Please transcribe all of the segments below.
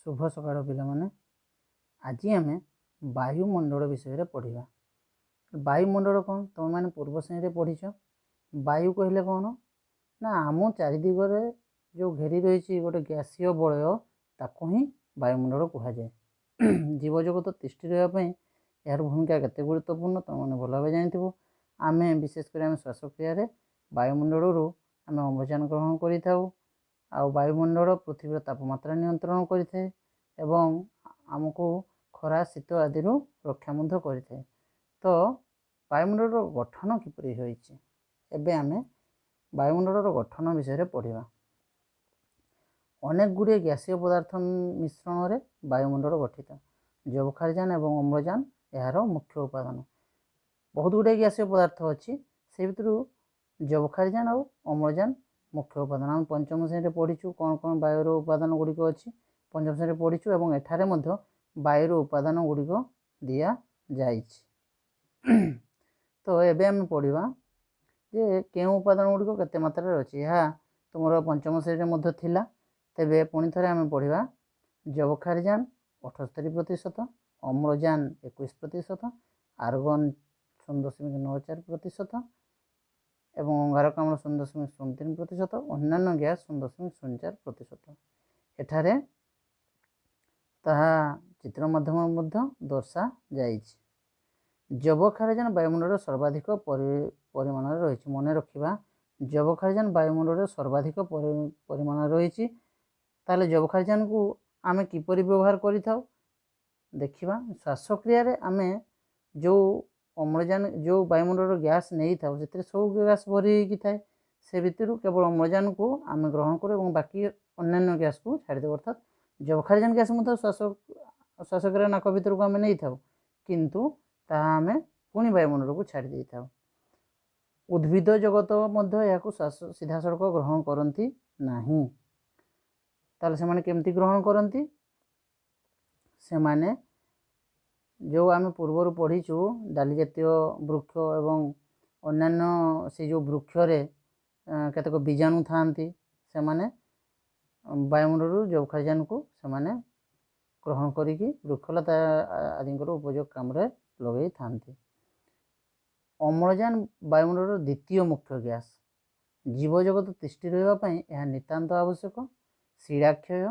ଶୁଭ ସକାଳ ପିଲାମାନେ। ଆଜି ଆମେ ବାୟୁମଣ୍ଡଳ ବିଷୟରେ ପଢ଼ିବା। ବାୟୁମଣ୍ଡଳ କ'ଣ, ତୁମେମାନେ ପୂର୍ବ ଶ୍ରେଣୀରେ ପଢ଼ିଛ। ବାୟୁ କହିଲେ କ'ଣ ନା ଆମ ଚାରିଦିଗରେ ଯେଉଁ ଘେରି ରହିଛି ଗୋଟେ ଗ୍ୟାସୀୟ ବଳୟ, ତାକୁ ହିଁ ବାୟୁମଣ୍ଡଳ କୁହାଯାଏ। ଜୀବଜଗତ ତିଷ୍ଠି ରହିବା ପାଇଁ ଏହାର ଭୂମିକା କେତେ ଗୁରୁତ୍ୱପୂର୍ଣ୍ଣ, ତୁମେମାନେ ଭଲ ଭାବେ ଜାଣିଥିବ। ଆମେ ବିଶେଷ କରି ଆମେ ଶ୍ୱାସକ୍ରିୟାରେ ବାୟୁମଣ୍ଡଳରୁ ଆମେ ଅମ୍ଳଜାନ ଗ୍ରହଣ କରିଥାଉ। ଆଉ ବାୟୁମଣ୍ଡଳ ପୃଥିବୀର ତାପମାତ୍ରା ନିୟନ୍ତ୍ରଣ କରିଥାଏ ଏବଂ ଆମକୁ ଖରା, ଶୀତ ଆଦିରୁ ରକ୍ଷା ମଧ୍ୟ କରିଥାଏ। ତ ବାୟୁମଣ୍ଡଳର ଗଠନ କିପରି ହୋଇଛି, ଏବେ ଆମେ ବାୟୁମଣ୍ଡଳର ଗଠନ ବିଷୟରେ ପଢ଼ିବା। ଅନେକ ଗୁଡ଼ିଏ ଗ୍ୟାସୀୟ ପଦାର୍ଥ ମିଶ୍ରଣରେ ବାୟୁମଣ୍ଡଳ ଗଠିତ। ଯବକ୍ଷାରଜାନ ଏବଂ ଅମ୍ଳଜାନ ଏହାର ମୁଖ୍ୟ ଉପାଦାନ। ବହୁତ ଗୁଡ଼ିଏ ଗ୍ୟାସୀୟ ପଦାର୍ଥ ଅଛି, ସେ ଭିତରୁ ଯବକ୍ଷାରଜାନ ଆଉ ଅମ୍ଳଜାନ ମୁଖ୍ୟ ଉପାଦାନ। ଆମେ ପଞ୍ଚମ ଶ୍ରେଣୀରେ ପଢ଼ିଛୁ କ'ଣ କ'ଣ ବାୟୁର ଉପାଦାନ ଗୁଡ଼ିକ ଅଛି, ପଞ୍ଚମ ଶ୍ରେଣୀରେ ପଢ଼ିଛୁ ଏବଂ ଏଠାରେ ମଧ୍ୟ ବାୟୁର ଉପାଦାନ ଗୁଡ଼ିକ ଦିଆଯାଇଛି। ତ ଏବେ ଆମେ ପଢ଼ିବା ଯେ କେଉଁ ଉପାଦାନ ଗୁଡ଼ିକ କେତେ ମାତ୍ରାରେ ଅଛି। ଏହା ତୁମର ପଞ୍ଚମ ଶ୍ରେଣୀରେ ମଧ୍ୟ ଥିଲା। ତେବେ ପୁଣି ଥରେ ଆମେ ପଢ଼ିବା। ଯବକ୍ଷାରଜାନ 78%, ଅମ୍ଳଜାନ 21%, ଆର୍ଗନ୍ 0.94% ଏବଂ ଅଙ୍ଗାରକାମ୍ଳ 0.03%, ଅନ୍ୟାନ୍ୟ ଗ୍ୟାସ୍ 0.04%। ଏଠାରେ ତାହା ଚିତ୍ର ମାଧ୍ୟମରେ ମଧ୍ୟ ଦର୍ଶାଯାଇଛି। ଯବକ୍ଷାରଜାନ ବାୟୁମଣ୍ଡଳରେ ସର୍ବାଧିକ ପରିମାଣରେ ରହିଛି। ମନେ ରଖିବା, ଯବକ୍ଷାରଜାନ ବାୟୁମଣ୍ଡଳରେ ସର୍ବାଧିକ ପରିମାଣରେ ରହିଛି। ତାହେଲେ ଯବକ୍ଷାରଜାନକୁ ଆମେ କିପରି ବ୍ୟବହାର କରିଥାଉ ଦେଖିବା। ଶ୍ୱାସକ୍ରିୟାରେ ଆମେ ଯେଉଁ ଅମ୍ଳଜାନ, ଯେଉଁ ବାୟୁମଣ୍ଡଳର ଗ୍ୟାସ୍ ନେଇଥାଉ, ସେଥିରେ ସବୁ ଗ୍ୟାସ୍ ଭରି ହେଇକି ଥାଏ। ସେ ଭିତରୁ କେବଳ ଅମ୍ଳଜାନକୁ ଆମେ ଗ୍ରହଣ କରୁ ଏବଂ ବାକି ଅନ୍ୟାନ୍ୟ ଗ୍ୟାସ୍କୁ ଛାଡ଼ିଦେଉ। ଅର୍ଥାତ୍ ଯବକ୍ଷାରଜାନ ଗ୍ୟାସ୍ ମଧ୍ୟ ଶ୍ୱାସକ୍ରିୟା ନାକ ଭିତରକୁ ଆମେ ନେଇଥାଉ, କିନ୍ତୁ ତାହା ଆମେ ପୁଣି ବାୟୁମଣ୍ଡଳକୁ ଛାଡ଼ି ଦେଇଥାଉ। ଉଦ୍ଭିଦ ଜଗତ ମଧ୍ୟ ଏହାକୁ ଶ୍ୱାସ ସିଧାସଳଖ ଗ୍ରହଣ କରନ୍ତି ନାହିଁ। ତାହେଲେ ସେମାନେ କେମିତି ଗ୍ରହଣ କରନ୍ତି? ସେମାନେ ଯେଉଁ ଆମେ ପୂର୍ବରୁ ପଢ଼ିଛୁ, ଡାଲି ଜାତୀୟ ବୃକ୍ଷ ଏବଂ ଅନ୍ୟାନ୍ୟ ସେ ଯେଉଁ ବୃକ୍ଷରେ କେତେକ ବୀଜାଣୁ ଥାଆନ୍ତି, ସେମାନେ ବାୟୁମଣ୍ଡଳରୁ ଯବକ୍ଷାରଜାନକୁ ସେମାନେ ଗ୍ରହଣ କରିକି ବୃକ୍ଷଲତା ଆଦିଙ୍କର ଉପଯୋଗ କାମରେ ଲଗାଇଥାନ୍ତି। ଅମ୍ଳଜାନ ବାୟୁମଣ୍ଡଳର ଦ୍ୱିତୀୟ ମୁଖ୍ୟ ଗ୍ୟାସ୍। ଜୀବଜଗତ ତିଷ୍ଠି ରହିବା ପାଇଁ ଏହା ନିତାନ୍ତ ଆବଶ୍ୟକ। ଶିଳାକ୍ଷୟ,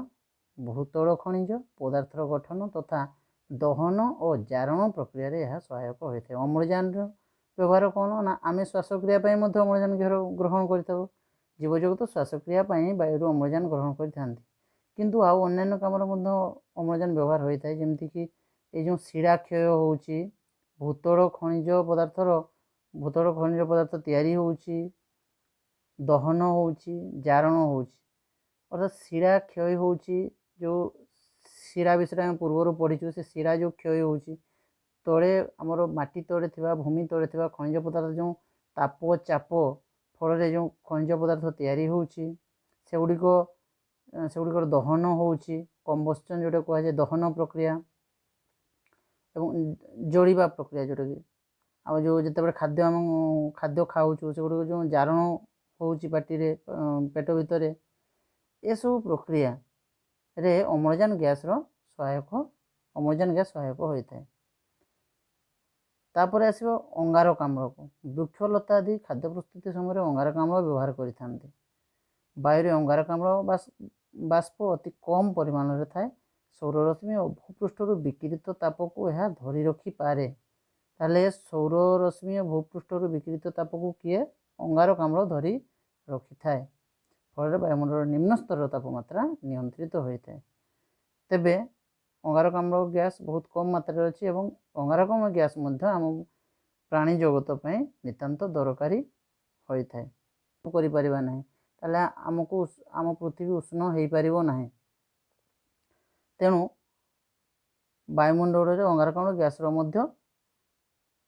ଭୂତଳ ଖଣିଜ ପଦାର୍ଥର ଗଠନ ତଥା ଦହନ ଓ ଜାରଣ ପ୍ରକ୍ରିୟାରେ ଏହା ସହାୟକ ହୋଇଥାଏ। ଅମ୍ଳଜାନର ବ୍ୟବହାର କ'ଣ ନା ଆମେ ଶ୍ୱାସକ୍ରିୟା ପାଇଁ ମଧ୍ୟ ଅମ୍ଳଜାନ ଗ୍ରହଣ କରିଥାଉ। ଜୀବଜଗତ ଶ୍ୱାସକ୍ରିୟା ପାଇଁ ବାୟୁରୁ ଅମ୍ଳଜାନ ଗ୍ରହଣ କରିଥାନ୍ତି, କିନ୍ତୁ ଆଉ ଅନ୍ୟାନ୍ୟ କାମରେ ମଧ୍ୟ ଅମ୍ଳଜାନ ବ୍ୟବହାର ହୋଇଥାଏ। ଯେମିତିକି ଏଇ ଯେଉଁ ଶିଳାକ୍ଷୟ ହେଉଛି, ଭୂତଳ ଖଣିଜ ପଦାର୍ଥ ତିଆରି ହେଉଛି, ଦହନ ହେଉଛି, ଜାରଣ ହେଉଛି। ଅର୍ଥାତ୍ ଶିଳା କ୍ଷୟ ହେଉଛି, ଯେଉଁ ଶିରା ବିଷୟରେ ଆମେ ପୂର୍ବରୁ ପଢ଼ିଛୁ, ସେ ଶିରା ଯେଉଁ କ୍ଷୟ ହେଉଛି, ତଳେ ଆମର ମାଟି ତଳେ ଥିବା, ଭୂମି ତଳେ ଥିବା ଖଣିଜ ପଦାର୍ଥ ଯେଉଁ ତାପ ଚାପ ଫଳରେ ଯେଉଁ ଖଣିଜ ପଦାର୍ଥ ତିଆରି ହେଉଛି, ସେଗୁଡ଼ିକର ଦହନ ହେଉଛି, କମ୍ବଷ୍ଟନ୍ ଯେଉଁଟା କୁହାଯାଏ, ଦହନ ପ୍ରକ୍ରିୟା ଏବଂ ଜଳିବା ପ୍ରକ୍ରିୟା, ଯେଉଁଟାକି ଆଉ ଯେଉଁ ଯେତେବେଳେ ଖାଦ୍ୟ ଆମ ଖାଦ୍ୟ ଖାଉଛୁ, ସେଗୁଡ଼ିକ ଯେଉଁ ଜାରଣ ହେଉଛି ପାଟିରେ, ପେଟ ଭିତରେ, ଏସବୁ ପ୍ରକ୍ରିୟାରେ ଅମ୍ଳଜାନ ଗ୍ୟାସ୍ର ସହାୟକ, ଅମ୍ଳଜାନ ଗ୍ୟାସ୍ ସହାୟକ ହୋଇଥାଏ। ତାପରେ ଆସିବ ଅଙ୍ଗାରକାମ୍ଳକୁ। ବୃକ୍ଷଲତା ଆଦି ଖାଦ୍ୟ ପ୍ରସ୍ତୁତି ସମୟରେ ଅଙ୍ଗାରକାମ୍ଳ ବ୍ୟବହାର କରିଥାନ୍ତି। ବାୟୁରେ ଅଙ୍ଗାରକାମ୍ଳ ବାଷ୍ପ ଅତି କମ୍ ପରିମାଣରେ ଥାଏ। ସୌରରଶ୍ମି ଓ ଭୂପୃଷ୍ଠରୁ ବିକିରିତ ତାପକୁ ଏହା ଧରି ରଖିପାରେ। ତାହେଲେ ସୌରରଶ୍ମି ଓ ଭୂପୃଷ୍ଠରୁ ବିକିରିତ ତାପକୁ କିଏ? ଅଙ୍ଗାରକାମ୍ଳ ଧରି ରଖିଥାଏ। ଫଳରେ ବାୟୁମଣ୍ଡଳର ନିମ୍ନ ସ୍ତରର ତାପମାତ୍ରା ନିୟନ୍ତ୍ରିତ ହୋଇଥାଏ। ତେବେ ଅଙ୍ଗାରକାମ୍ଳ ଗ୍ୟାସ୍ ବହୁତ କମ୍ ମାତ୍ରାରେ ଅଛି ଏବଂ ଅଙ୍ଗାରକାମ୍ଳ ଗ୍ୟାସ୍ ମଧ୍ୟ ଆମ ପ୍ରାଣୀ ଜଗତ ପାଇଁ ନିତାନ୍ତ ଦରକାରୀ ହୋଇଥାଏ। କରିପାରିବା ନାହିଁ, ତାହେଲେ ଆମକୁ ଆମ ପୃଥିବୀ ଉଷ୍ଣ ହେଇପାରିବ ନାହିଁ। ତେଣୁ ବାୟୁମଣ୍ଡଳରେ ଅଙ୍ଗାରକାମ୍ଳ ଗ୍ୟାସ୍ର ମଧ୍ୟ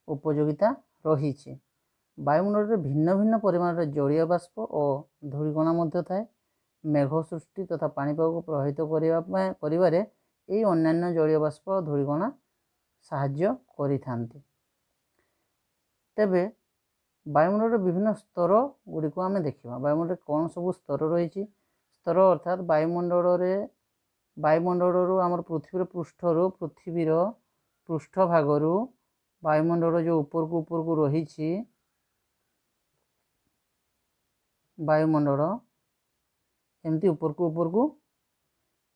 ଉପଯୋଗିତା ରହିଛି। ବାୟୁମଣ୍ଡଳରେ ଭିନ୍ନ ଭିନ୍ନ ପରିମାଣରେ ଜଳୀୟ ବାଷ୍ପ ଓ ଧୂଳିକଣା ମଧ୍ୟ ଥାଏ। ମେଘ ସୃଷ୍ଟି ତଥା ପାଣିପାଗକୁ ପ୍ରଭାବିତ କରିବା ପାଇଁ କରିବାରେ ଏଇ ଅନ୍ୟାନ୍ୟ ଜଳୀୟ ବାଷ୍ପ ଓ ଧୂଳିକଣା ସାହାଯ୍ୟ କରିଥାନ୍ତି। ତେବେ ବାୟୁମଣ୍ଡଳର ବିଭିନ୍ନ ସ୍ତର ଗୁଡ଼ିକୁ ଆମେ ଦେଖିବା। ବାୟୁମଣ୍ଡଳରେ କ'ଣ ସବୁ ସ୍ତର ରହିଛି? ସ୍ତର ଅର୍ଥାତ୍ ବାୟୁମଣ୍ଡଳରେ ବାୟୁମଣ୍ଡଳରୁ ଆମର ପୃଥିବୀର ପୃଷ୍ଠରୁ, ପୃଥିବୀର ପୃଷ୍ଠଭାଗରୁ ବାୟୁମଣ୍ଡଳ ଯେଉଁ ଉପରକୁ ଉପରକୁ ରହିଛି, ବାୟୁମଣ୍ଡଳ ଏମିତି ଉପରକୁ ଉପରକୁ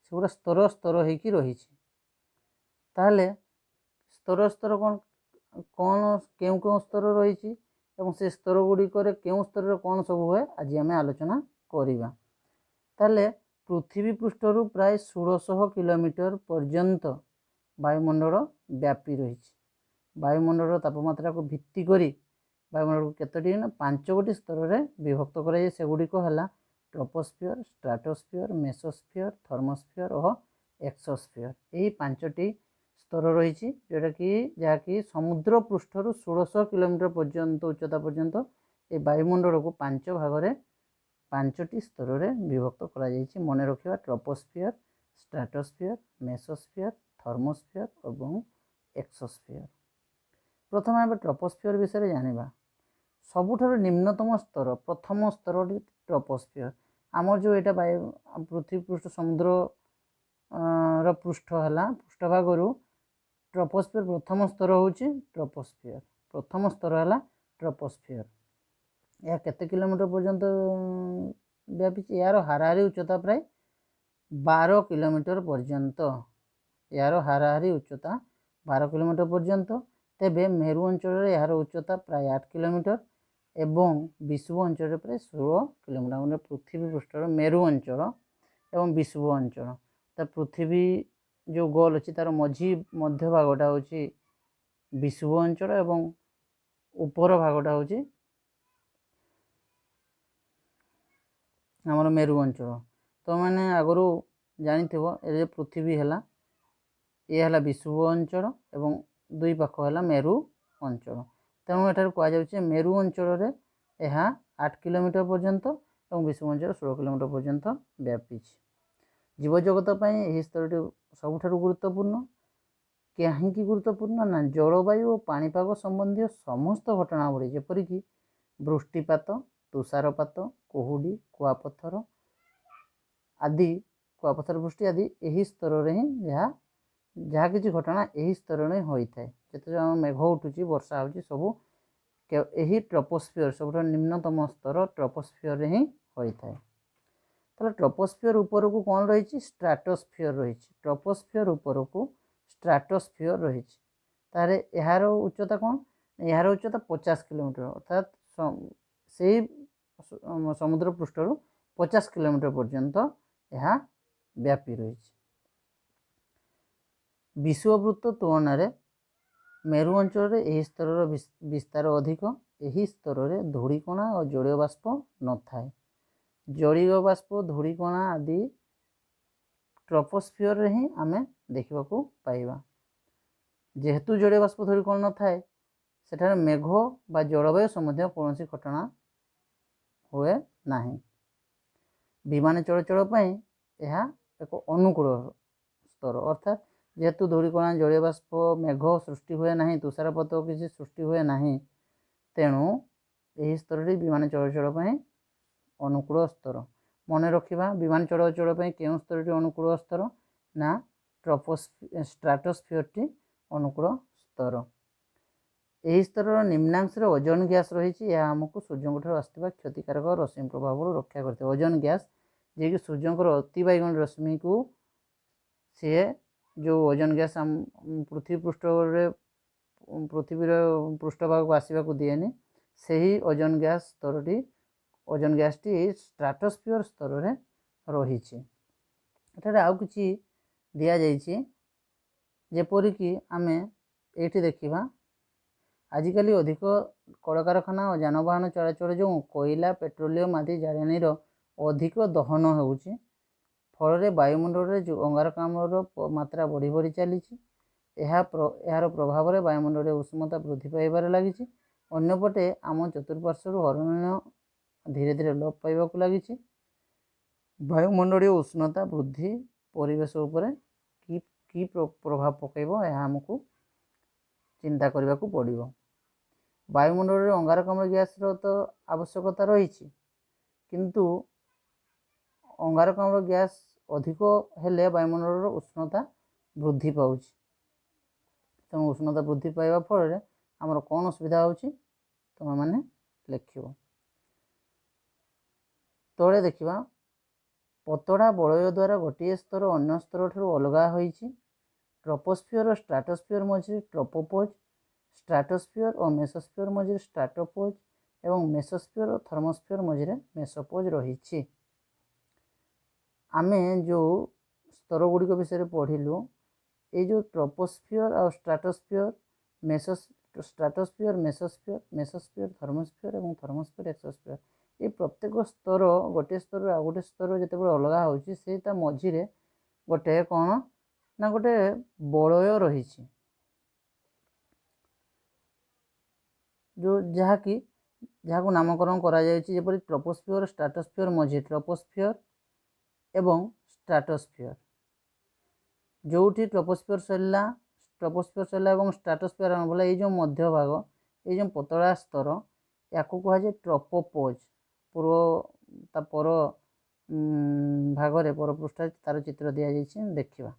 ସେଗୁଡ଼ା ସ୍ତର ସ୍ତର ହେଇକି ରହିଛି। ତାହେଲେ ସ୍ତର ସ୍ତର କ'ଣ କ'ଣ, କେଉଁ କେଉଁ ସ୍ତର ରହିଛି ଏବଂ ସେ ସ୍ତର ଗୁଡ଼ିକରେ କେଉଁ ସ୍ତରରେ କ'ଣ ସବୁ ହୁଏ, ଆଜି ଆମେ ଆଲୋଚନା କରିବା। ତାହେଲେ ପୃଥିବୀ ପୃଷ୍ଠରୁ ପ୍ରାୟ 1600 କିଲୋମିଟର ପର୍ଯ୍ୟନ୍ତ ବାୟୁମଣ୍ଡଳ ବ୍ୟାପି ରହିଛି। ବାୟୁମଣ୍ଡଳର ତାପମାତ୍ରାକୁ ଭିତ୍ତି କରି ବାୟୁମଣ୍ଡଳକୁ କେତୋଟି ନା 5 ଗୋଟି ସ୍ତରରେ ବିଭକ୍ତ କରାଯାଏ। ସେଗୁଡ଼ିକ ହେଲା ଟ୍ରପୋସ୍ଫିୟର, ଷ୍ଟ୍ରାଟୋସ୍ଫିୟର, ମେସୋସ୍ଫିୟର, ଥର୍ମୋସ୍ଫିୟର ଓ ଏକ୍ସୋସ୍ଫିୟର। ଏହି 5ଟି ସ୍ତର ରହିଛି, ଯେଉଁଟାକି ଯାହାକି ସମୁଦ୍ର ପୃଷ୍ଠରୁ 1600 କିଲୋମିଟର ପର୍ଯ୍ୟନ୍ତ ଉଚ୍ଚତା ପର୍ଯ୍ୟନ୍ତ ଏ ବାୟୁମଣ୍ଡଳକୁ 5 ଭାଗରେ 5ଟି ସ୍ତରରେ ବିଭକ୍ତ କରାଯାଇଛି। ମନେ ରଖିବା, ଟ୍ରପୋସ୍ଫିୟର, ଷ୍ଟ୍ରାଟୋସ୍ଫିୟର, ମେସୋସ୍ଫିୟର, ଥର୍ମୋସ୍ଫିୟର ଏବଂ ଏକ୍ସୋସ୍ଫିୟର। ପ୍ରଥମେ ଆମେ ଟ୍ରପୋସ୍ଫିୟର ବିଷୟରେ ଜାଣିବା। ସବୁଠାରୁ ନିମ୍ନତମ ସ୍ତର, ପ୍ରଥମ ସ୍ତରଟି ଟ୍ରପୋସ୍ଫିୟର। ଆମର ଯେଉଁ ଏଇଟା ବାୟୁ ପୃଥିବୀ ପୃଷ୍ଠ ସମୁଦ୍ର ର ପୃଷ୍ଠ ହେଲା, ପୃଷ୍ଠଭାଗରୁ ଟ୍ରପୋସ୍ଫିୟର ପ୍ରଥମ ସ୍ତର ହେଉଛି ଟ୍ରପୋସ୍ଫିୟର। ପ୍ରଥମ ସ୍ତର ହେଲା ଟ୍ରପୋସ୍ଫିୟର। ଏହା କେତେ କିଲୋମିଟର ପର୍ଯ୍ୟନ୍ତ ବ୍ୟାପିଛି? ଏହାର ହାରାହାରି ଉଚ୍ଚତା ପ୍ରାୟ 12 କିଲୋମିଟର ପର୍ଯ୍ୟନ୍ତ। ଏହାର ହାରାହାରି ଉଚ୍ଚତା 12 କିଲୋମିଟର ପର୍ଯ୍ୟନ୍ତ। ତେବେ ମେରୁ ଅଞ୍ଚଳରେ ଏହାର ଉଚ୍ଚତା ପ୍ରାୟ 8 କିଲୋମିଟର ଏବଂ ବିଷୁବ ଅଞ୍ଚଳରେ ପ୍ରାୟ 16 କିଲୋମିଟର। ମାନେ ପୃଥିବୀ ପୃଷ୍ଠର ମେରୁ ଅଞ୍ଚଳ ଏବଂ ବିଷୁବ ଅଞ୍ଚଳ, ତା ପୃଥିବୀ ଯେଉଁ ଗୋଲ ଅଛି ତାର ମଝି ମଧ୍ୟ ଭାଗଟା ହେଉଛି ବିଷୁବ ଅଞ୍ଚଳ ଏବଂ ଉପର ଭାଗଟା ହେଉଛି ଆମର ମେରୁ ଅଞ୍ଚଳ। ତୁମେମାନେ ଆଗରୁ ଜାଣିଥିବ, ଏ ପୃଥିବୀ ହେଲା, ଇଏ ହେଲା ବିଷୁବ ଅଞ୍ଚଳ ଏବଂ ଦୁଇ ପାଖ ହେଲା ମେରୁ ଅଞ୍ଚଳ। ତେଣୁ ଏଠାରେ କୁହାଯାଉଛି ମେରୁ ଅଞ୍ଚଳରେ ଏହା 8 କିଲୋମିଟର ପର୍ଯ୍ୟନ୍ତ ଏବଂ ବିଷୁବ ଅଞ୍ଚଳ 16 କିଲୋମିଟର ପର୍ଯ୍ୟନ୍ତ ବ୍ୟାପିଛି। ଜୀବଜଗତ ପାଇଁ ଏହି ସ୍ତରଟି ସବୁଠାରୁ ଗୁରୁତ୍ୱପୂର୍ଣ୍ଣ। କାହିଁକି ଗୁରୁତ୍ୱପୂର୍ଣ୍ଣ ନା ଜଳବାୟୁ ଓ ପାଣିପାଗ ସମ୍ବନ୍ଧୀୟ ସମସ୍ତ ଘଟଣାବଳୀ ଯେପରିକି ବୃଷ୍ଟିପାତ, ତୁଷାରପାତ, କୁହୁଡ଼ି, କୁଆପଥର ଆଦି, କୁଆପଥର ବୃଷ୍ଟି ଆଦି ଏହି ସ୍ତରରେ ହିଁ ଯାହା କିଛି ଘଟଣା ଏହି ସ୍ତରରେ ହିଁ ହୋଇଥାଏ। ଯେତେବେଳେ ଆମ ମେଘ ଉଠୁଛି, ବର୍ଷା ହେଉଛି, ସବୁ ଏହି ଟ୍ରପୋସ୍ଫିୟର ସବୁଠାରୁ ନିମ୍ନତମ ସ୍ତର ଟ୍ରପୋସ୍ଫିୟରରେ ହିଁ ହୋଇଥାଏ। ତାହେଲେ ଟ୍ରପୋସ୍ଫିୟର ଉପରକୁ କ'ଣ ରହିଛି? ଷ୍ଟ୍ରାଟୋସ୍ଫିୟର ରହିଛି। ଟ୍ରପୋସ୍ଫିୟର ଉପରକୁ ଷ୍ଟ୍ରାଟୋସ୍ଫିୟର ରହିଛି। ତାହେଲେ ଏହାର ଉଚ୍ଚତା କ'ଣ? ଏହାର ଉଚ୍ଚତା 50 କିଲୋମିଟର, ଅର୍ଥାତ୍ ସେଇ ସମୁଦ୍ର ପୃଷ୍ଠରୁ 50 କିଲୋମିଟର ପର୍ଯ୍ୟନ୍ତ ଏହା ବ୍ୟାପି ରହିଛି। ବିଷୁବବୃତ୍ତ ତୁଳନାରେ ମେରୁ ଅଞ୍ଚଳରେ ଏହି ସ୍ତରର ବିସ୍ତାର ଅଧିକ। ଏହି ସ୍ତରରେ ଧୂଳିକଣା ଓ ଜଳୀୟ ବାଷ୍ପ ନଥାଏ। ଜଳୀୟ ବାଷ୍ପ, ଧୂଳିକଣା ଆଦି ଟ୍ରପୋସ୍ଫିୟରରେ ହିଁ ଆମେ ଦେଖିବାକୁ ପାଇବା। ଯେହେତୁ ଜଳୀୟ ବାଷ୍ପ, ଧୂଳିକଣା ନଥାଏ, ସେଠାରେ ମେଘ ବା ଜଳବାୟୁ ସମ୍ବନ୍ଧୀୟ କୌଣସି ଘଟଣା ହୁଏ ନାହିଁ। ବିମାନ ଚଳାଚଳ ପାଇଁ ଏହା ଏକ ଅନୁକୂଳ ସ୍ତର, ଅର୍ଥାତ୍ ଯେହେତୁ ଧୂଳିକଣା, ଜଳୀୟ ବାଷ୍ପ, ମେଘ ସୃଷ୍ଟି ହୁଏ ନାହିଁ, ତୁଷାରପାତ କିଛି ସୃଷ୍ଟି ହୁଏ ନାହିଁ, ତେଣୁ ଏହି ସ୍ତରଟି ବିମାନ ଚଳାଚଳ ପାଇଁ ଅନୁକୂଳ ସ୍ତର। ମନେ ରଖିବା, ବିମାନ ଚଳାଚଳ ପାଇଁ କେଉଁ ସ୍ତରଟି ଅନୁକୂଳ ସ୍ତର ନା ଷ୍ଟ୍ରାଟୋସ୍ଫିୟରଟି ଅନୁକୂଳ ସ୍ତର। ଏହି ସ୍ତରର ନିମ୍ନାଂଶରେ ଓଜୋନ ଗ୍ୟାସ୍ ରହିଛି। ଏହା ଆମକୁ ସୂର୍ଯ୍ୟଙ୍କ ଠାରୁ ଆସୁଥିବା କ୍ଷତିକାରକ ରଶ୍ମି ପ୍ରଭାବରୁ ରକ୍ଷା କରିଥାଏ। ଓଜୋନ ଗ୍ୟାସ୍ ଯିଏକି ସୂର୍ଯ୍ୟଙ୍କର ଅତିବାଇଗଣୀ ରଶ୍ମିକୁ ସିଏ ଯେଉଁ ଓଜୋନ ଗ୍ୟାସ୍ ଆମ ପୃଥିବୀ ପୃଷ୍ଠରେ ପୃଥିବୀର ପୃଷ୍ଠଭାଗକୁ ଆସିବାକୁ ଦିଏନି, ସେହି ଓଜୋନ ଗ୍ୟାସ୍ ସ୍ତରଟି, ଓଜୋନ ଗ୍ୟାସ୍ଟି ଏଇ ଷ୍ଟ୍ରାଟୋସ୍ଫିୟର ସ୍ତରରେ ରହିଛି। ଏଠାରେ ଆଉ କିଛି ଦିଆଯାଇଛି, ଯେପରିକି ଆମେ ଏଇଠି ଦେଖିବା, ଆଜିକାଲି ଅଧିକ କଳକାରଖାନା ଓ ଯାନବାହନ ଚଳାଚଳ ଯୋଗୁଁ କୋଇଲା, ପେଟ୍ରୋଲିୟମ ଆଦି ଜାଳେଣୀର ଅଧିକ ଦହନ ହେଉଛି। ଫଳରେ ବାୟୁମଣ୍ଡଳରେ ଯେଉଁ ଅଙ୍ଗାରକାମ୍ଳର ମାତ୍ରା ବଢ଼ି ବଢ଼ି ଚାଲିଛି। ଏହାର ପ୍ରଭାବରେ ବାୟୁମଣ୍ଡଳରେ ଉଷ୍ମତା ବୃଦ୍ଧି ପାଇବାରେ ଲାଗିଛି। ଅନ୍ୟପଟେ ଆମ ଚତୁଃପାର୍ଶ୍ୱରୁ ଅରଣ୍ୟ ଧୀରେ ଧୀରେ ଲୋପ ପାଇବାକୁ ଲାଗିଛି। ବାୟୁମଣ୍ଡଳୀୟ ଉଷ୍ଣତା ବୃଦ୍ଧି ପରିବେଶ ଉପରେ କି କି ପ୍ରଭାବ ପକାଇବ, ଏହା ଆମକୁ ଚିନ୍ତା କରିବାକୁ ପଡ଼ିବ। ବାୟୁମଣ୍ଡଳରେ ଅଙ୍ଗାରକାମ୍ଳ ଗ୍ୟାସ୍ର ତ ଆବଶ୍ୟକତା ରହିଛି, କିନ୍ତୁ ଅଙ୍ଗାରକାମ୍ଳ ଗ୍ୟାସ୍ ଅଧିକ ହେଲେ ବାୟୁମଣ୍ଡଳର ଉଷ୍ଣତା ବୃଦ୍ଧି ପାଉଛି। ତେଣୁ ଉଷ୍ଣତା ବୃଦ୍ଧି ପାଇବା ଫଳରେ ଆମର କ'ଣ ଅସୁବିଧା ହେଉଛି ତୁମେମାନେ ଲେଖିବ। ତଳେ ଦେଖିବା, ପତଳା ବଳୟ ଦ୍ୱାରା ଗୋଟିଏ ସ୍ତର ଅନ୍ୟ ସ୍ତରଠାରୁ ଅଲଗା ହୋଇଛି। ଟ୍ରପୋସ୍ଫିୟର ଓ ଷ୍ଟ୍ରାଟୋସ୍ଫିୟର ମଝିରେ ଟ୍ରପୋପୋଜ୍, ଷ୍ଟ୍ରାଟୋସ୍ଫିୟର ଓ ମେସୋସ୍ଫିୟର ମଝିରେ ଷ୍ଟ୍ରାଟୋପୋଜ୍ ଏବଂ ମେସୋସ୍ଫିୟର ଓ ଥର୍ମୋସ୍ଫିୟର ମଝିରେ ମେସୋପୋଜ୍ ରହିଛି। ଆମେ ଯେଉଁ ସ୍ତର ଗୁଡ଼ିକ ବିଷୟରେ ପଢ଼ିଲୁ, ଏଇ ଯେଉଁ ଟ୍ରପୋସ୍ଫିୟର ଆଉ ଷ୍ଟ୍ରାଟୋସ୍ଫିୟର, ଷ୍ଟ୍ରାଟୋସ୍ଫିୟର, ମେସୋସ୍ଫିୟର, ମେସୋସ୍ଫିୟର, ଥର୍ମୋସ୍ଫିୟର ଏବଂ ଥର୍ମୋସ୍ଫିୟର, ଏକ୍ସୋସ୍ଫିୟର, ଏଇ ପ୍ରତ୍ୟେକ ସ୍ତର ଗୋଟିଏ ସ୍ତରରୁ ଆଉ ଗୋଟେ ସ୍ତର ଯେତେବେଳେ ଅଲଗା ହେଉଛି, ସେ ତା ମଝିରେ ଗୋଟେ କ'ଣ ନା ଗୋଟେ ବଳୟ ରହିଛି, ଯେଉଁ ଯାହାକୁ ନାମକରଣ କରାଯାଇଛି ଯେପରି ଟ୍ରପୋସ୍ଫିୟର, ଷ୍ଟ୍ରାଟୋସ୍ଫିୟର ମଝିରେ ଟ୍ରପୋସ୍ଫିୟର ଏବଂ ଷ୍ଟ୍ରାଟୋସ୍ଫିୟର। ଯେଉଁଠି ଟ୍ରପୋସ୍ଫିୟର ସରିଲା, ଟ୍ରପୋସ୍ଫିୟର ସରିଲା ଏବଂ ଷ୍ଟ୍ରାଟୋସ୍ଫିୟର ଆରମ୍ଭ ହେଲା, ଏଇ ଯେଉଁ ମଧ୍ୟଭାଗ, ଏଇ ଯେଉଁ ପତଳା ସ୍ତର, ୟାକୁ କୁହାଯାଏ ଟ୍ରପୋପୋଜ୍। ପୂର୍ବ ତା ପର ଭାଗରେ, ପର ପୃଷ୍ଠାରେ ତାର ଚିତ୍ର ଦିଆଯାଇଛି, ଦେଖିବା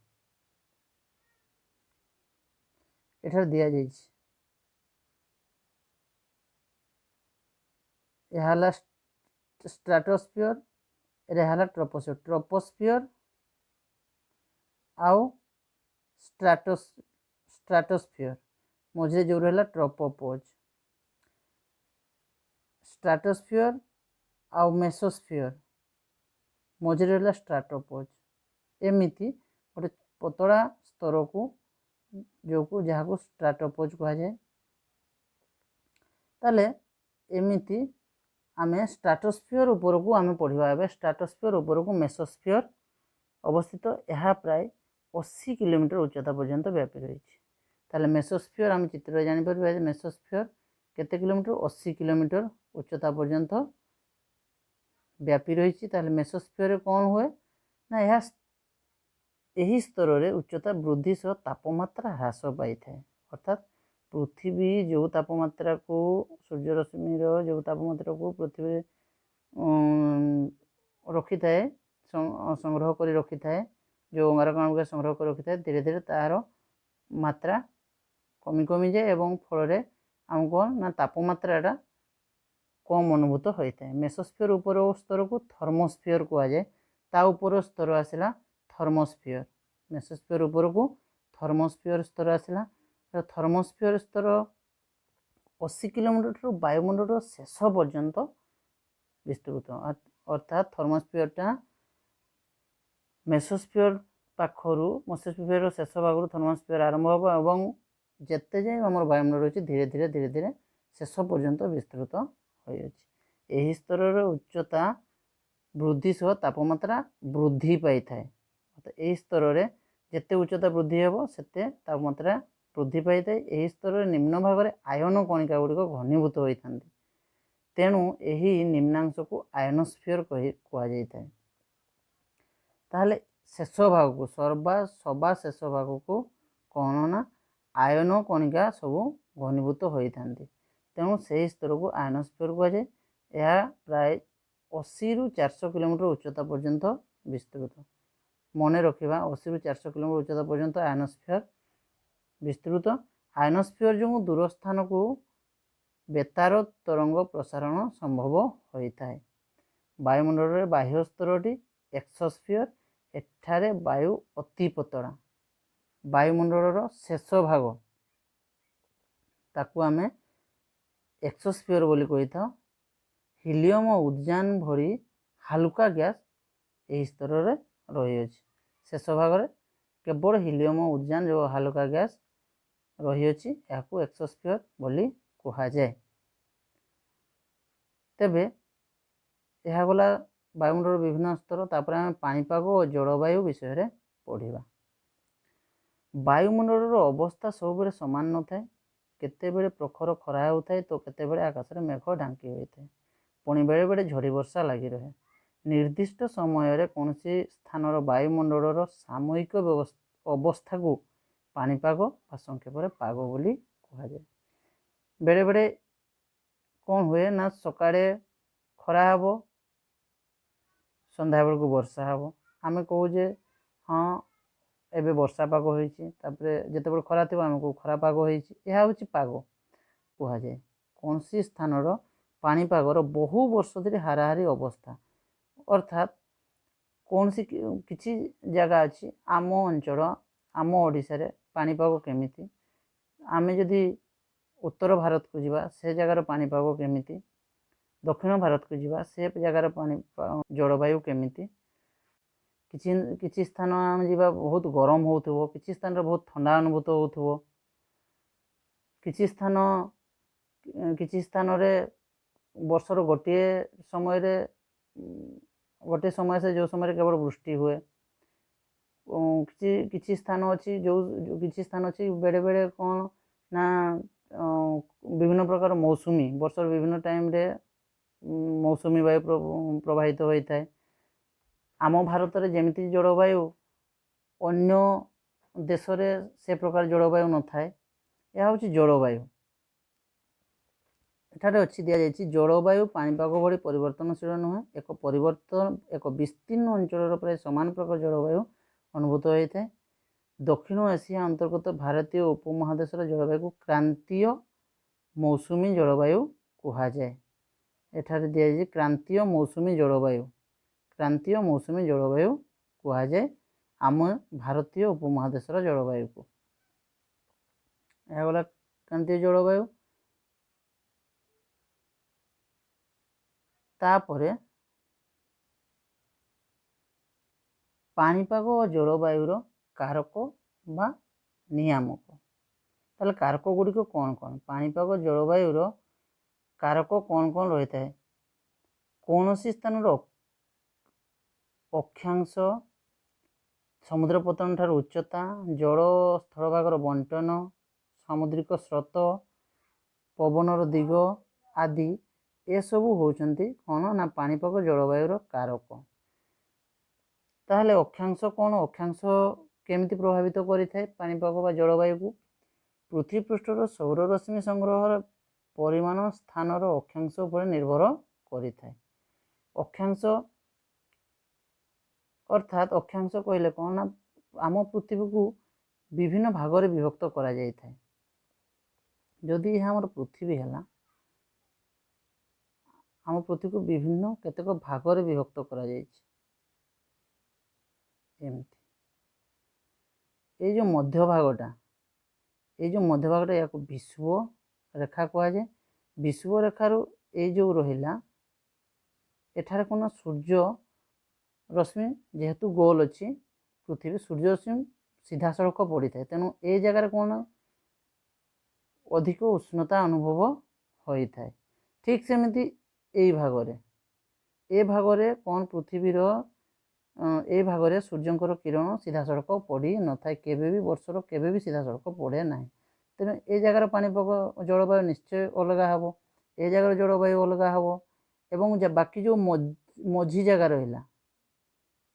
ଏଠାରେ ଦିଆଯାଇଛି। ଏହା ହେଲା ଷ୍ଟ୍ରାଟୋସ୍ଫିୟର, ଏହା ହେଲା ଟ୍ରପୋସ୍ଫିୟର। ଟ୍ରପୋସ୍ଫିୟର ଆଉ ଷ୍ଟ୍ରାଟୋସ୍ଫିୟର ମଝିରେ ଯେଉଁ ରହିଲା ଟ୍ରପୋପୋଜ୍। ଷ୍ଟ୍ରାଟୋସ୍ଫିୟର ଆଉ ମେସୋସ୍ଫିୟର ମଝିରେ ରହିଲା ଷ୍ଟ୍ରାଟୋପୋଜ୍। ଏମିତି ଗୋଟେ ପତଳା ସ୍ତରକୁ ଯାହାକୁ ଷ୍ଟ୍ରାଟୋପୋଜ୍ କୁହାଯାଏ। ତାହେଲେ ଏମିତି ଆମେ ଷ୍ଟ୍ରାଟୋସ୍ଫିୟର ଉପରକୁ ଆମେ ପଢ଼ିବା ଏବେ। ଷ୍ଟ୍ରାଟୋସ୍ଫିୟର ଉପରକୁ ମେସୋସ୍ଫିୟର ଅବସ୍ଥିତ। ଏହା ପ୍ରାୟ 80 କିଲୋମିଟର ଉଚ୍ଚତା ପର୍ଯ୍ୟନ୍ତ ବ୍ୟାପି ରହିଛି। ତାହେଲେ ମେସୋସ୍ଫିୟର ଆମେ ଚିତ୍ରରେ ଜାଣିପାରିବା ଯେ ମେସୋସ୍ଫିୟର କେତେ କିଲୋମିଟର, 80 କିଲୋମିଟର ଉଚ୍ଚତା ପର୍ଯ୍ୟନ୍ତ ବ୍ୟାପି ରହିଛି। ତାହେଲେ ମେସୋସ୍ଫିୟରରେ କ'ଣ ହୁଏ ନା ଏହି ସ୍ତରରେ ଉଚ୍ଚତା ବୃଦ୍ଧି ସହ ତାପମାତ୍ରା ହ୍ରାସ ପାଇଥାଏ। ଅର୍ଥାତ୍ ପୃଥିବୀ ଯେଉଁ ତାପମାତ୍ରାକୁ, ସୂର୍ଯ୍ୟରଶ୍ମିର ଯେଉଁ ତାପମାତ୍ରାକୁ ପୃଥିବୀରେ ରଖିଥାଏ, ସଂଗ୍ରହ କରି ରଖିଥାଏ, ଯେଉଁ ଅଙ୍ଗାରକାମ୍ଳ ଗ୍ୟାସ୍ ସଂଗ୍ରହ କରି ରଖିଥାଏ, ଧୀରେ ଧୀରେ ତାହାର ମାତ୍ରା କମି କମିଯାଏ ଏବଂ ଫଳରେ ଆମକୁ କ'ଣ ନା ତାପମାତ୍ରାଟା କମ୍ ଅନୁଭୂତ ହୋଇଥାଏ। ମେସୋସ୍ଫିୟର ଉପର ସ୍ତରକୁ ଥର୍ମୋସ୍ଫିୟର କୁହାଯାଏ। ତା ଉପର ସ୍ତର ଆସିଲା ଥର୍ମୋସ୍ଫିୟର। ମେସୋସ୍ଫିୟର ଉପରକୁ ଥର୍ମୋସ୍ଫିୟର ସ୍ତର ଆସିଲା। ଥର୍ମୋସ୍ଫିୟର ସ୍ତର 80 କିଲୋମିଟର ଠାରୁ ବାୟୁମଣ୍ଡଳର ଶେଷ ପର୍ଯ୍ୟନ୍ତ ବିସ୍ତୃତ। ଅର୍ଥାତ୍ ଥର୍ମୋସ୍ଫିୟରଟା ମେସୋସ୍ଫିୟର ପାଖରୁ, ମେସୋସ୍ଫିୟରର ଶେଷ ଭାଗରୁ ଥର୍ମୋସ୍ଫିୟର ଆରମ୍ଭ ହେବ ଏବଂ ଯେତେ ଯାଏଁ ଆମର ବାୟୁମଣ୍ଡଳ ରହିଛି ଧୀରେ ଧୀରେ ଧୀରେ ଧୀରେ ଶେଷ ପର୍ଯ୍ୟନ୍ତ ବିସ୍ତୃତ ହୋଇଅଛି। ଏହି ସ୍ତରର ଉଚ୍ଚତା ବୃଦ୍ଧି ସହ ତାପମାତ୍ରା ବୃଦ୍ଧି ପାଇଥାଏ। ଅର୍ଥାତ୍ ଏହି ସ୍ତରରେ ଯେତେ ଉଚ୍ଚତା ବୃଦ୍ଧି ହେବ ସେତେ ତାପମାତ୍ରା ବୃଦ୍ଧି ପାଇଥାଏ। ଏହି ସ୍ତରରେ ନିମ୍ନ ଭାଗରେ ଆୟନ କଣିକା ଗୁଡ଼ିକ ଘନୀଭୂତ ହୋଇଥାନ୍ତି, ତେଣୁ ଏହି ନିମ୍ନାଂଶକୁ ଆୟନୋସ୍ଫିୟର କୁହାଯାଇଥାଏ। ତାହେଲେ ଶେଷ ଭାଗକୁ, ସବା ଶେଷ ଭାଗକୁ କ'ଣ ନା ଆୟନ କଣିକା ସବୁ ଘନୀଭୂତ ହୋଇଥାନ୍ତି, ତେଣୁ ସେହି ସ୍ତରକୁ ଆୟନୋସ୍ଫିୟର କୁହାଯାଏ। ଏହା ପ୍ରାୟ 80ରୁ 400 କିଲୋମିଟର ଉଚ୍ଚତା ପର୍ଯ୍ୟନ୍ତ ବିସ୍ତୃତ। ମନେ ରଖିବା, 80ରୁ 400 କିଲୋମିଟର ଉଚ୍ଚତା ପର୍ଯ୍ୟନ୍ତ ଆୟନୋସ୍ଫିୟର ବିସ୍ତୃତ। ଆୟନୋସ୍ଫିୟର ଯୋଗୁଁ ଦୂରସ୍ଥାନକୁ ବେତାର ତରଙ୍ଗ ପ୍ରସାରଣ ସମ୍ଭବ ହୋଇଥାଏ। ବାୟୁମଣ୍ଡଳରେ ବାହ୍ୟ ସ୍ତରଟି ଏକ୍ସୋସ୍ଫିୟର। ଏଠାରେ ବାୟୁ ଅତି ପତଳା। ବାୟୁମଣ୍ଡଳର ଶେଷ ଭାଗ ତାକୁ ଆମେ ଏକ୍ସୋସ୍ଫିୟର ବୋଲି କହିଥାଉ। ହିଲିୟମ ଓ ଉଦଜାନ ଭଳି ହାଲୁକା ଗ୍ୟାସ୍ ଏହି ସ୍ତରରେ ରହିଅଛି। ଶେଷ ଭାଗରେ କେବଳ ହିଲିୟମ ଓ ଉଦଜାନ ଯେଉଁ ହାଲୁକା ଗ୍ୟାସ୍ ରହିଅଛି, ଏହାକୁ ଏକ୍ସୋସ୍ଫିୟର ବୋଲି କୁହାଯାଏ। ତେବେ ଏହା ଗଲା ବାୟୁମଣ୍ଡଳର ବିଭିନ୍ନ ସ୍ତର। ତାପରେ ଆମେ ପାଣିପାଗ ଓ ଜଳବାୟୁ ବିଷୟରେ ପଢ଼ିବା। ବାୟୁମଣ୍ଡଳର ଅବସ୍ଥା ସବୁବେଳେ ସମାନ ନଥାଏ। କେତେବେଳେ ପ୍ରଖର ଖରା ହେଉଥାଏ ତ କେତେବେଳେ ଆକାଶରେ ମେଘ ଢାଙ୍କି ହୋଇଥାଏ, ପୁଣି ବେଳେବେଳେ ଝଡ଼ି ବର୍ଷା ଲାଗି ରହେ। ନିର୍ଦ୍ଦିଷ୍ଟ ସମୟରେ କୌଣସି ସ୍ଥାନର ବାୟୁମଣ୍ଡଳର ସାମୟିକ ଅବସ୍ଥାକୁ ପାଣିପାଗ ବା ସଂକ୍ଷେପରେ ପାଗ ବୋଲି କୁହାଯାଏ। ବେଳେବେଳେ କ'ଣ ହୁଏ ନା ସକାଳେ ଖରା ହେବ, ସନ୍ଧ୍ୟାବେଳକୁ ବର୍ଷା ହେବ। ଆମେ କହୁଛେ ହଁ ଏବେ ବର୍ଷା ପାଗ ହୋଇଛି, ତାପରେ ଯେତେବେଳେ ଖରା ଥିବ ଆମେ କହୁ ଖରା ପାଗ ହୋଇଛି। ଏହା ହେଉଛି ପାଗ କୁହାଯାଏ। କୌଣସି ସ୍ଥାନର ପାଣିପାଗର ବହୁ ବର୍ଷ ଧରି ହାରାହାରି ଅବସ୍ଥା, ଅର୍ଥାତ୍ କୌଣସି କିଛି ଜାଗା ଅଛି ଆମ ଅଞ୍ଚଳ, ଆମ ଓଡ଼ିଶାରେ ପାଣିପାଗ କେମିତି, ଆମେ ଯଦି ଉତ୍ତର ଭାରତକୁ ଯିବା ସେ ଜାଗାର ପାଣିପାଗ କେମିତି, ଦକ୍ଷିଣ ଭାରତକୁ ଯିବା ସେ ଜାଗାର ପାଣି ଜଳବାୟୁ କେମିତି, କିଛି କିଛି ସ୍ଥାନ ଆମେ ଯିବା ବହୁତ ଗରମ ହେଉଥିବ, କିଛି ସ୍ଥାନରେ ବହୁତ ଥଣ୍ଡା ଅନୁଭୂତ ହେଉଥିବ, କିଛି ସ୍ଥାନରେ ବର୍ଷର ଗୋଟିଏ ସମୟରେ ଗୋଟିଏ ସମୟ ଆସେ ଯେଉଁ ସମୟରେ କେବଳ ବୃଷ୍ଟି ହୁଏ। କିଛି କିଛି ସ୍ଥାନ ଅଛି ଯେଉଁ କିଛି ସ୍ଥାନ ଅଛି ବେଳେବେଳେ କ'ଣ ନା ବିଭିନ୍ନ ପ୍ରକାର ମୌସୁମୀ, ବର୍ଷର ବିଭିନ୍ନ ଟାଇମ୍ରେ ମୌସୁମୀ ବାୟୁ ପ୍ରବାହିତ ହୋଇଥାଏ। ଆମ ଭାରତରେ ଯେମିତି ଜଳବାୟୁ ଅନ୍ୟ ଦେଶରେ ସେ ପ୍ରକାର ଜଳବାୟୁ ନଥାଏ। ଏହା ହେଉଛି ଜଳବାୟୁ। ଏଠାରେ ଅଛି ଦିଆଯାଇଛି ଜଳବାୟୁ ପାଣିପାଗ ଭଳି ପରିବର୍ତ୍ତନଶୀଳ ନୁହେଁ, ଏକ ପରିବର୍ତ୍ତନ ଏକ ବିସ୍ତୀର୍ଣ୍ଣ ଅଞ୍ଚଳର ପ୍ରାୟ ସମାନ ପ୍ରକାର ଜଳବାୟୁ ଅନୁଭୂତ ହୋଇଥାଏ। ଦକ୍ଷିଣ ଏସିଆ ଅନ୍ତର୍ଗତ ଭାରତୀୟ ଉପମହାଦେଶର ଜଳବାୟୁକୁ କ୍ରାନ୍ତୀୟ ମୌସୁମୀ ଜଳବାୟୁ କୁହାଯାଏ। ଏଠାରେ ଦିଆଯାଇଛି କ୍ରାନ୍ତୀୟ ମୌସୁମୀ ଜଳବାୟୁ, କ୍ରାନ୍ତୀୟ ମୌସୁମୀ ଜଳବାୟୁ କୁହାଯାଏ ଆମ ଭାରତୀୟ ଉପମହାଦେଶର ଜଳବାୟୁକୁ। ଏହା ଗଲା କ୍ରାନ୍ତୀୟ ଜଳବାୟୁ। ତାପରେ ପାଣିପାଗ ଓ ଜଳବାୟୁର କାରକ ବା ନିୟାମକ। ତାହେଲେ କାରକ ଗୁଡ଼ିକ କ'ଣ କ'ଣ? ପାଣିପାଗ ଜଳବାୟୁର କାରକ କ'ଣ କ'ଣ ରହିଥାଏ? କୌଣସି ସ୍ଥାନର ଅକ୍ଷାଂଶ, ସମୁଦ୍ର ପତନ ଠାରୁ ଉଚ୍ଚତା, ଜଳ ସ୍ଥଳଭାଗର ବଣ୍ଟନ, ସାମୁଦ୍ରିକ ସ୍ରୋତ, ପବନର ଦିଗ ଆଦି ଏସବୁ ହେଉଛନ୍ତି କ'ଣ ନା ପାଣିପାଗ ଜଳବାୟୁର କାରକ। ତାହେଲେ ଅକ୍ଷାଂଶ କ'ଣ? ଅକ୍ଷାଂଶ କେମିତି ପ୍ରଭାବିତ କରିଥାଏ ପାଣିପାଗ ବା ଜଳବାୟୁକୁ? ପୃଥିବୀ ପୃଷ୍ଠର ସୌର ରଶ୍ମି ସଂଗ୍ରହର ପରିମାଣ ସ୍ଥାନର ଅକ୍ଷାଂଶ ଉପରେ ନିର୍ଭର କରିଥାଏ। ଅକ୍ଷାଂଶ ଅର୍ଥାତ୍ ଅକ୍ଷାଂଶ କହିଲେ କ'ଣ ନା ଆମ ପୃଥିବୀକୁ ବିଭିନ୍ନ ଭାଗରେ ବିଭକ୍ତ କରାଯାଇଥାଏ। ଯଦି ଏହା ଆମର ପୃଥିବୀ ହେଲା, ଆମ ପୃଥିବୀକୁ ବିଭିନ୍ନ କେତେକ ଭାଗରେ ବିଭକ୍ତ କରାଯାଇଛି। ଏମିତି ଏଇ ଯେଉଁ ମଧ୍ୟଭାଗଟା, ଏଇ ଯେଉଁ ମଧ୍ୟଭାଗଟା ଏହାକୁ ବିଷୁବ ରେଖା କୁହାଯାଏ। ବିଷୁବ ରେଖାରୁ ଏଇ ଯେଉଁ ରହିଲା ଏଠାରେ କ'ଣ ସୂର୍ଯ୍ୟ ରଶ୍ମି ଯେହେତୁ ଗୋଲ ଅଛି ପୃଥିବୀ, ସୂର୍ଯ୍ୟ ରଶ୍ମି ସିଧାସଳଖ ପଡ଼ିଥାଏ, ତେଣୁ ଏ ଜାଗାରେ କ'ଣ ଅଧିକ ଉଷ୍ଣତା ଅନୁଭବ ହୋଇଥାଏ। ଠିକ୍ ସେମିତି ଏଇ ଭାଗରେ, ଏ ଭାଗରେ କ'ଣ ପୃଥିବୀର ଏ ଭାଗରେ ସୂର୍ଯ୍ୟଙ୍କର କିରଣ ସିଧାସଳଖ ପଡ଼ି ନଥାଏ, କେବେ ବି ବର୍ଷର କେବେ ବି ସିଧାସଳଖ ପଡ଼େ ନାହିଁ। ତେଣୁ ଏ ଜାଗାର ପାଣିପାଗ ଜଳବାୟୁ ନିଶ୍ଚୟ ଅଲଗା ହେବ, ଏ ଜାଗାର ଜଳବାୟୁ ଅଲଗା ହେବ। ଏବଂ ବାକି ଯେଉଁ ମଝି ଜାଗା ରହିଲା,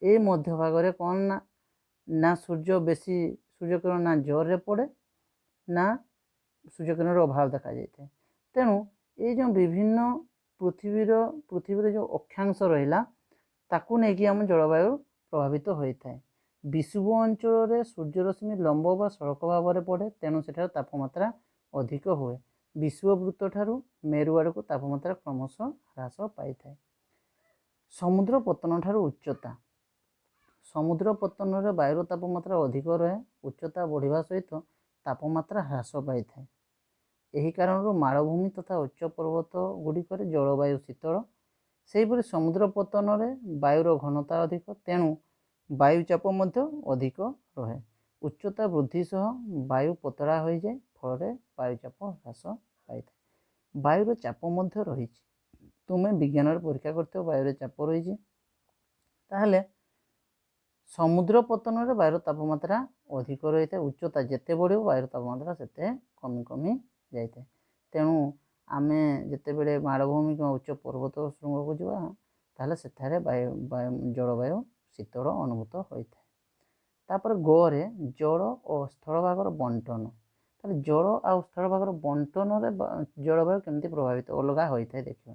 ଏ ମଧ୍ୟଭାଗରେ କ'ଣ ନା ନା ସୂର୍ଯ୍ୟ ବେଶୀ ସୂର୍ଯ୍ୟକିରଣ ନା ଜୋରରେ ପଡ଼େ ନା ସୂର୍ଯ୍ୟକିରଣର ଅଭାବ ଦେଖାଯାଇଥାଏ। ତେଣୁ ଏଇ ଯେଉଁ ବିଭିନ୍ନ ପୃଥିବୀର ଯେଉଁ ଅକ୍ଷାଂଶ ରହିଲା ତାକୁ ନେଇକି ଆମ ଜଳବାୟୁ ପ୍ରଭାବିତ ହୋଇଥାଏ। ବିଷୁବ ଅଞ୍ଚଳରେ ସୂର୍ଯ୍ୟରଶ୍ମି ଲମ୍ବ ବା ସଳଖ ଭାବରେ ପଡ଼େ, ତେଣୁ ସେଠାରେ ତାପମାତ୍ରା ଅଧିକ ହୁଏ। ବିଷୁବ ବୃତ୍ତ ଠାରୁ ମେରୁ ଆଡ଼କୁ ତାପମାତ୍ରା କ୍ରମଶଃ ହ୍ରାସ ପାଇଥାଏ। ସମୁଦ୍ର ପତନ ଠାରୁ ଉଚ୍ଚତା, ସମୁଦ୍ର ପତନରେ ବାୟୁର ତାପମାତ୍ରା ଅଧିକ ରହେ, ଉଚ୍ଚତା ବଢ଼ିବା ସହିତ ତାପମାତ୍ରା ହ୍ରାସ ପାଇଥାଏ। ଏହି କାରଣରୁ ମାଳଭୂମି ତଥା ଉଚ୍ଚ ପର୍ବତ ଗୁଡ଼ିକରେ ଜଳବାୟୁ ଶୀତଳ। ସେହିପରି ସମୁଦ୍ର ପତନରେ ବାୟୁର ଘନତା ଅଧିକ, ତେଣୁ ବାୟୁଚାପ ମଧ୍ୟ ଅଧିକ ରହେ। ଉଚ୍ଚତା ବୃଦ୍ଧି ସହ ବାୟୁ ପତଳା ହୋଇଯାଏ, ଫଳରେ ବାୟୁଚାପ ହ୍ରାସ ପାଇଥାଏ। ବାୟୁର ଚାପ ମଧ୍ୟ ରହିଛି, ତୁମେ ବିଜ୍ଞାନରେ ପରୀକ୍ଷା କରିଥିବ ବାୟୁର ଚାପ ରହିଛି। ତାହେଲେ ସମୁଦ୍ର ପତନରେ ବାୟୁର ତାପମାତ୍ରା ଅଧିକ ରହିଥାଏ, ଉଚ୍ଚତା ଯେତେ ବଢ଼ିବ ବାୟୁର ତାପମାତ୍ରା ସେତେ କମି କମି ଯାଇଥାଏ। ତେଣୁ ଆମେ ଯେତେବେଳେ ମାଳଭୂମି କିମ୍ବା ଉଚ୍ଚ ପର୍ବତ ଶୃଙ୍ଗକୁ ଯିବା ତାହେଲେ ସେଠାରେ ବାୟୁ ଜଳବାୟୁ ଶୀତଳ ଅନୁଭୂତ ହୋଇଥାଏ। ତାପରେ ଗରେ ଜଳ ଓ ସ୍ଥଳଭାଗର ବଣ୍ଟନ। ତାହେଲେ ଜଳ ଆଉ ସ୍ଥଳଭାଗର ବଣ୍ଟନରେ ଜଳବାୟୁ କେମିତି ପ୍ରଭାବିତ ଅଲଗା ହୋଇଥାଏ ଦେଖିବା।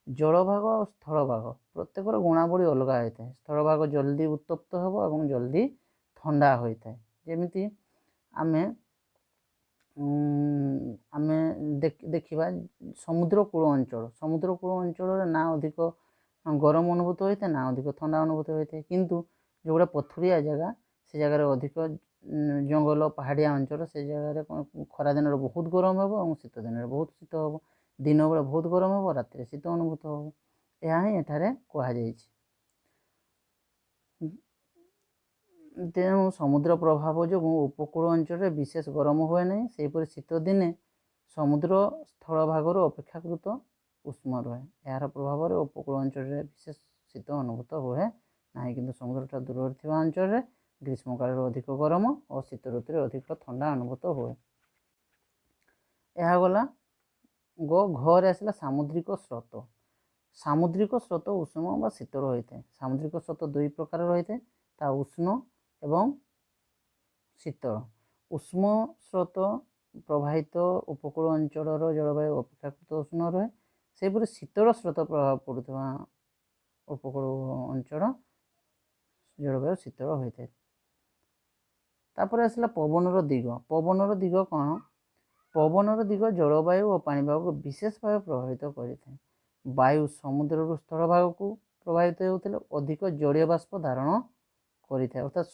ଜଳଭାଗ ଆଉ ସ୍ଥଳଭାଗ ପ୍ରତ୍ୟେକର ଗୁଣାବଳୀ ଅଲଗା ହୋଇଥାଏ। ସ୍ଥଳଭାଗ ଜଲ୍ଦି ଉତ୍ତପ୍ତ ହେବ ଏବଂ ଜଲ୍ଦି ଥଣ୍ଡା ହୋଇଥାଏ। ଯେମିତି ଆମେ ଆମେ ଦେଖିବା ସମୁଦ୍ର କୂଳ ଅଞ୍ଚଳ, ସମୁଦ୍ର କୂଳ ଅଞ୍ଚଳରେ ନା ଅଧିକ ଗରମ ଅନୁଭୂତ ହୋଇଥାଏ ନା ଅଧିକ ଥଣ୍ଡା ଅନୁଭୂତ ହୋଇଥାଏ। କିନ୍ତୁ ଯେଉଁଗୁଡ଼ା ପଥୁରିଆ ଜାଗା, ସେ ଜାଗାରେ ଅଧିକ ଜଙ୍ଗଲ, ପାହାଡ଼ିଆ ଅଞ୍ଚଳ, ସେ ଜାଗାରେ ଖରା ଦିନରେ ବହୁତ ଗରମ ହେବ ଏବଂ ଶୀତ ଦିନରେ ବହୁତ ଶୀତ ହେବ। ଦିନ ବେଳେ ବହୁତ ଗରମ ହେବ, ରାତିରେ ଶୀତ ଅନୁଭୂତ ହେବ। ଏହା ହିଁ ଏଠାରେ କୁହାଯାଇଛି। ତେଣୁ ସମୁଦ୍ର ପ୍ରଭାବ ଯୋଗୁଁ ଉପକୂଳ ଅଞ୍ଚଳରେ ବିଶେଷ ଗରମ ହୁଏ ନାହିଁ। ସେହିପରି ଶୀତ ଦିନେ ସମୁଦ୍ର ସ୍ଥଳଭାଗରୁ ଅପେକ୍ଷାକୃତ ଉଷ୍ମ ରୁହେ। ଏହାର ପ୍ରଭାବରେ ଉପକୂଳ ଅଞ୍ଚଳରେ ବିଶେଷ ଶୀତ ଅନୁଭୂତ ହୁଏ ନାହିଁ। କିନ୍ତୁ ସମୁଦ୍ରଠାରୁ ଦୂରରେ ଥିବା ଅଞ୍ଚଳରେ ଗ୍ରୀଷ୍ମକାଳରେ ଅଧିକ ଗରମ ଓ ଶୀତ ଋତୁରେ ଅଧିକ ଥଣ୍ଡା ଅନୁଭୂତ ହୁଏ। ଏହା ଗଲା ଗ। ଘରେ ଆସିଲା ସାମୁଦ୍ରିକ ସ୍ରୋତ। ସାମୁଦ୍ରିକ ସ୍ରୋତ ଉଷ୍ମ ବା ଶୀତଳ ହୋଇଥାଏ। ସାମୁଦ୍ରିକ ସ୍ରୋତ ଦୁଇ ପ୍ରକାର ରହିଥାଏ, ତାହା ଉଷ୍ଣ ଏବଂ ଶୀତଳ। ଉଷ୍ମ ସ୍ରୋତ ପ୍ରବାହିତ ଉପକୂଳ ଅଞ୍ଚଳର ଜଳବାୟୁ ଅପେକ୍ଷାକୃତ ଉଷ୍ଣ ରୁହେ। ସେହିପରି ଶୀତଳ ସ୍ରୋତ ପ୍ରଭାବ ପଡ଼ୁଥିବା ଉପକୂଳ ଅଞ୍ଚଳ ଜଳବାୟୁ ଶୀତଳ ହୋଇଥାଏ। ତାପରେ ଆସିଲା ପବନର ଦିଗ। ପବନର ଦିଗ କ'ଣ? ପବନର ଦିଗ ଜଳବାୟୁ ଓ ପାଣିପାଗକୁ ବିଶେଷ ଭାବେ ପ୍ରଭାବିତ କରିଥାଏ। ବାୟୁ ସମୁଦ୍ରରୁ ସ୍ଥଳଭାଗକୁ ପ୍ରବାହିତ ହେଉଥିଲେ ଅଧିକ ଜଳୀୟ ବାଷ୍ପ ଧାରଣ କରିଥାଏ। ଅର୍ଥାତ୍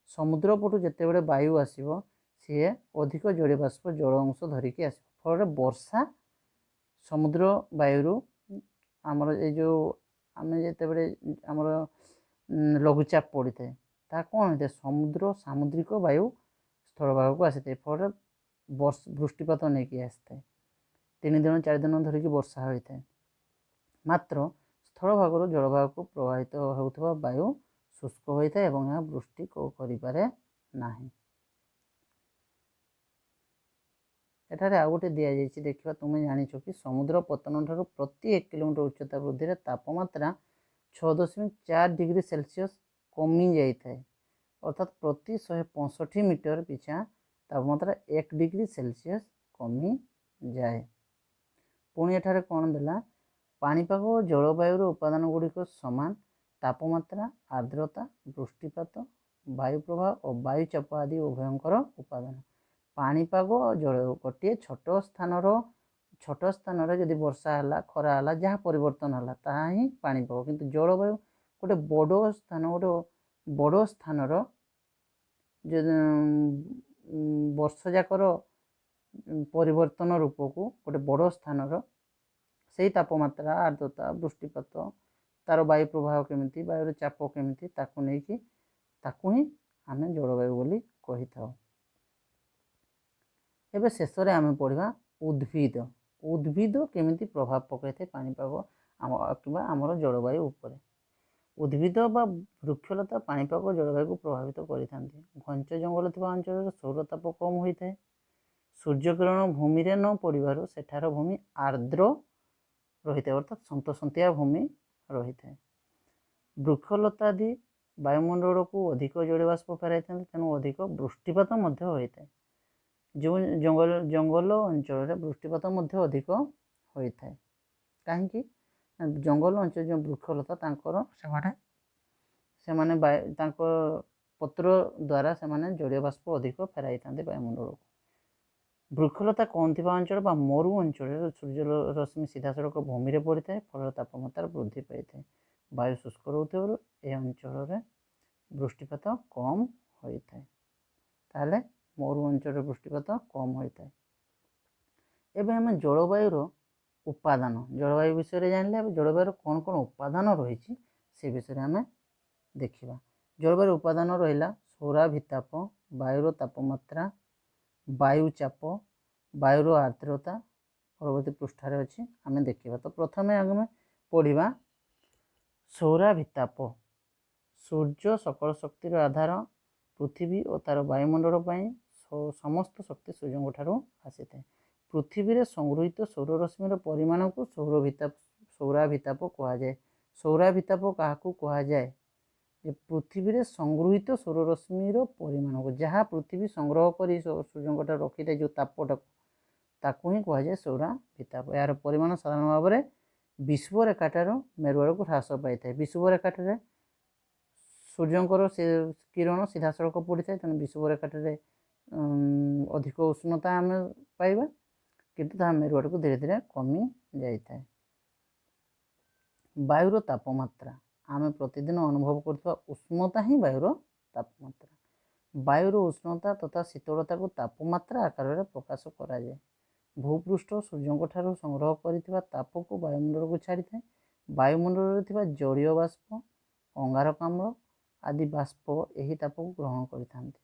ସମୁଦ୍ର ପଟୁ ଯେତେବେଳେ ବାୟୁ ଆସିବ, ସିଏ ଅଧିକ ଜଳୀୟ ବାଷ୍ପ, ଜଳ ଅଂଶ ଧରିକି ଆସିବ। ଫଳରେ ବର୍ଷା ସମୁଦ୍ର ବାୟୁରୁ ଆମର ଏଇ ଯେଉଁ ଆମେ ଯେତେବେଳେ ଆମର ଲଘୁଚାପ ପଡ଼ିଥାଏ, ତାହା କ'ଣ ହୋଇଥାଏ? ସାମୁଦ୍ରିକ ବାୟୁ ସ୍ଥଳଭାଗକୁ ଆସିଥାଏ, ଫଳରେ ବୃଷ୍ଟିପାତ ନେଇକି ଆସିଥାଏ। 3 ଦିନ 4 ଦିନ ଧରିକି ବର୍ଷା ହୋଇଥାଏ। ମାତ୍ର ସ୍ଥଳଭାଗରୁ ଜଳଭାଗକୁ ପ୍ରବାହିତ ହେଉଥିବା ବାୟୁ ଶୁଷ୍କ ହୋଇଥାଏ ଏବଂ ଏହା ବୃଷ୍ଟି କରିପାରେ ନାହିଁ। ଏଠାରେ ଆଉ ଗୋଟେ ଦିଆଯାଇଛି, ଦେଖିବା। ତୁମେ ଜାଣିଛ କି ସମୁଦ୍ର ପତନ ଠାରୁ ପ୍ରତି 1 କିଲୋମିଟର ଉଚ୍ଚତା ବୃଦ୍ଧିରେ ତାପମାତ୍ରା 6.4 ଡିଗ୍ରୀ ସେଲସିୟସ୍ କମି ଯାଇଥାଏ। ଅର୍ଥାତ୍ ପ୍ରତି 165 ମିଟର ପିଛା ତାପମାତ୍ରା 1 ଡିଗ୍ରୀ ସେଲସିୟସ୍ କମିଯାଏ। ପୁଣି ଏଠାରେ କ'ଣ ଦେଲା? ପାଣିପାଗ ଓ ଜଳବାୟୁର ଉପାଦାନ ଗୁଡ଼ିକ ସମାନ। ତାପମାତ୍ରା, ଆର୍ଦ୍ରତା, ବୃଷ୍ଟିପାତ, ବାୟୁ ପ୍ରବାହ ଓ ବାୟୁଚାପ ଆଦି ଉଭୟଙ୍କର ଉପାଦାନ। ପାଣିପାଗ ଓ ଜଳବାୟୁ ଗୋଟିଏ ଛୋଟ ସ୍ଥାନରେ ଯଦି ବର୍ଷା ହେଲା, ଖରା ହେଲା, ଯାହା ପରିବର୍ତ୍ତନ ହେଲା, ତାହା ହିଁ ପାଣିପାଗ। କିନ୍ତୁ ଜଳବାୟୁ ଗୋଟେ ବଡ଼ ସ୍ଥାନ, ଗୋଟେ ବଡ଼ ସ୍ଥାନର ବର୍ଷ ଯାକର ପରିବର୍ତ୍ତନ ରୂପକୁ, ଗୋଟେ ବଡ଼ ସ୍ଥାନର ସେଇ ତାପମାତ୍ରା, ଆର୍ଦ୍ରତା, ବୃଷ୍ଟିପାତ, ତାର ବାୟୁ ପ୍ରବାହ କେମିତି, ବାୟୁର ଚାପ କେମିତି, ତାକୁ ନେଇକି ତାକୁ ହିଁ ଆମେ ଜଳବାୟୁ ବୋଲି କହିଥାଉ। ଏବେ ଶେଷରେ ଆମେ ପଢ଼ିବା ଉଦ୍ଭିଦ। ଉଦ୍ଭିଦ କେମିତି ପ୍ରଭାବ ପକାଇଥାଏ ପାଣିପାଗ ଆମ କିମ୍ବା ଆମର ଜଳବାୟୁ ଉପରେ। ଉଦ୍ଭିଦ ବା ବୃକ୍ଷଲତା ପାଣିପାଗ ଜଳବାୟୁକୁ ପ୍ରଭାବିତ କରିଥାନ୍ତି। ଘଞ୍ଚ ଜଙ୍ଗଲ ଥିବା ଅଞ୍ଚଳରେ ସୌରତାପ କମ୍ ହୋଇଥାଏ। ସୂର୍ଯ୍ୟକିରଣ ଭୂମିରେ ନ ପଡ଼ିବାରୁ ସେଠାର ଭୂମି ଆର୍ଦ୍ର ରହିଥାଏ, ଅର୍ଥାତ୍ ସନ୍ତସନ୍ତିଆ ଭୂମି ରହିଥାଏ। ବୃକ୍ଷଲତା ଆଦି ବାୟୁମଣ୍ଡଳକୁ ଅଧିକ ଜଳୀୟବାଷ୍ପ ଫେରାଇଥାନ୍ତି, ତେଣୁ ଅଧିକ ବୃଷ୍ଟିପାତ ମଧ୍ୟ ହୋଇଥାଏ। ଯେଉଁ ଜଙ୍ଗଲ ଅଞ୍ଚଳରେ ବୃଷ୍ଟିପାତ ମଧ୍ୟ ଅଧିକ ହୋଇଥାଏ। କାହିଁକି? ଜଙ୍ଗଲ ଅଞ୍ଚଳ ଯେଉଁ ବୃକ୍ଷଲତା ତାଙ୍କର ସେମାନେ ତାଙ୍କ ପତ୍ର ଦ୍ୱାରା ସେମାନେ ଜଳୀୟବାଷ୍ପ ଅଧିକ ଫେରାଇଥାନ୍ତି ବାୟୁମଣ୍ଡଳକୁ। ବୃକ୍ଷଲତା କମ୍ ଥିବା ଅଞ୍ଚଳ ବା ମରୁ ଅଞ୍ଚଳରେ ସୂର୍ଯ୍ୟ ରଶ୍ମି ସିଧାସଳଖ ଭୂମିରେ ପଡ଼ିଥାଏ, ଫଳରେ ତାପମାତ୍ରା ବୃଦ୍ଧି ପାଇଥାଏ। ବାୟୁ ଶୁଷ୍କ ରହୁଥିବାରୁ ଏ ଅଞ୍ଚଳରେ ବୃଷ୍ଟିପାତ କମ୍ ହୋଇଥାଏ। ତାହେଲେ ମରୁ ଅଞ୍ଚଳରେ ବୃଷ୍ଟିପାତ କମ୍ ହୋଇଥାଏ। ଏବେ ଆମେ ଜଳବାୟୁର ଉପାଦାନ, ଜଳବାୟୁ ବିଷୟରେ ଜାଣିଲେ। ଏବେ ଜଳବାୟୁର କ'ଣ କ'ଣ ଉପାଦାନ ରହିଛି ସେ ବିଷୟରେ ଆମେ ଦେଖିବା। ଜଳବାୟୁର ଉପାଦାନ ରହିଲା ସୌରାଭିତାପ, ବାୟୁର ତାପମାତ୍ରା, ବାୟୁଚାପ, ବାୟୁର ଆର୍ଦ୍ରତା। ପରବର୍ତ୍ତୀ ପୃଷ୍ଠାରେ ଅଛି, ଆମେ ଦେଖିବା। ତ ପ୍ରଥମେ ଆମେ ପଢ଼ିବା ସୌରାଭିତାପ। ସୂର୍ଯ୍ୟ ସକଳ ଶକ୍ତିର ଆଧାର। ପୃଥିବୀ ଓ ତାର ବାୟୁମଣ୍ଡଳ ପାଇଁ ସମସ୍ତ ଶକ୍ତି ସୂର୍ଯ୍ୟଙ୍କ ଠାରୁ ଆସିଥାଏ। ପୃଥିବୀରେ ସଂଗୃହୀତ ସୌରରଶ୍ମିର ପରିମାଣକୁ ସୌରାଭିତାପ କୁହାଯାଏ। ସୌରାଭିତାପ କାହାକୁ କୁହାଯାଏ? ଯେ ପୃଥିବୀରେ ସଂଗୃହୀତ ସୌରରଶ୍ମିର ପରିମାଣକୁ, ଯାହା ପୃଥିବୀ ସଂଗ୍ରହ କରି ସୂର୍ଯ୍ୟଙ୍କ ଠାରୁ ରଖିଥାଏ ଯେଉଁ ତାପଟାକୁ, ତାକୁ ହିଁ କୁହାଯାଏ ସୌରାଭିତାପ। ଏହାର ପରିମାଣ ସାଧାରଣ ଭାବରେ ବିଷୁବ ରେଖାଠାରୁ ମେରୁ ଆଡ଼କୁ ହ୍ରାସ ପାଇଥାଏ। ବିଷୁବ ରେଖାଠାରେ ସୂର୍ଯ୍ୟଙ୍କର ସେ କିରଣ ସିଧାସଳଖ ପଡ଼ିଥାଏ, ତେଣୁ ବିଷୁବ ରେଖାଠାରେ ଅଧିକ ଉଷ୍ଣତା ଆମେ ପାଇବା, କିନ୍ତୁ ତାହା ମେରୁ ଆଡ଼କୁ ଧୀରେ ଧୀରେ କମି ଯାଇଥାଏ। ବାୟୁର ତାପମାତ୍ରା ଆମେ ପ୍ରତିଦିନ ଅନୁଭବ କରୁଥିବା ଉଷ୍ମତା ହିଁ ବାୟୁର ତାପମାତ୍ରା। ବାୟୁର ଉଷ୍ଣତା ତଥା ଶୀତଳତାକୁ ତାପମାତ୍ରା ଆକାରରେ ପ୍ରକାଶ କରାଯାଏ। ଭୂପୃଷ୍ଠ ସୂର୍ଯ୍ୟଙ୍କ ଠାରୁ ସଂଗ୍ରହ କରିଥିବା ତାପକୁ ବାୟୁମଣ୍ଡଳକୁ ଛାଡ଼ିଥାଏ। ବାୟୁମଣ୍ଡଳରେ ଥିବା ଜଳୀୟ ବାଷ୍ପ, ଅଙ୍ଗାରକାମ୍ଳ ଆଦି ବାଷ୍ପ ଏହି ତାପକୁ ଗ୍ରହଣ କରିଥାନ୍ତି।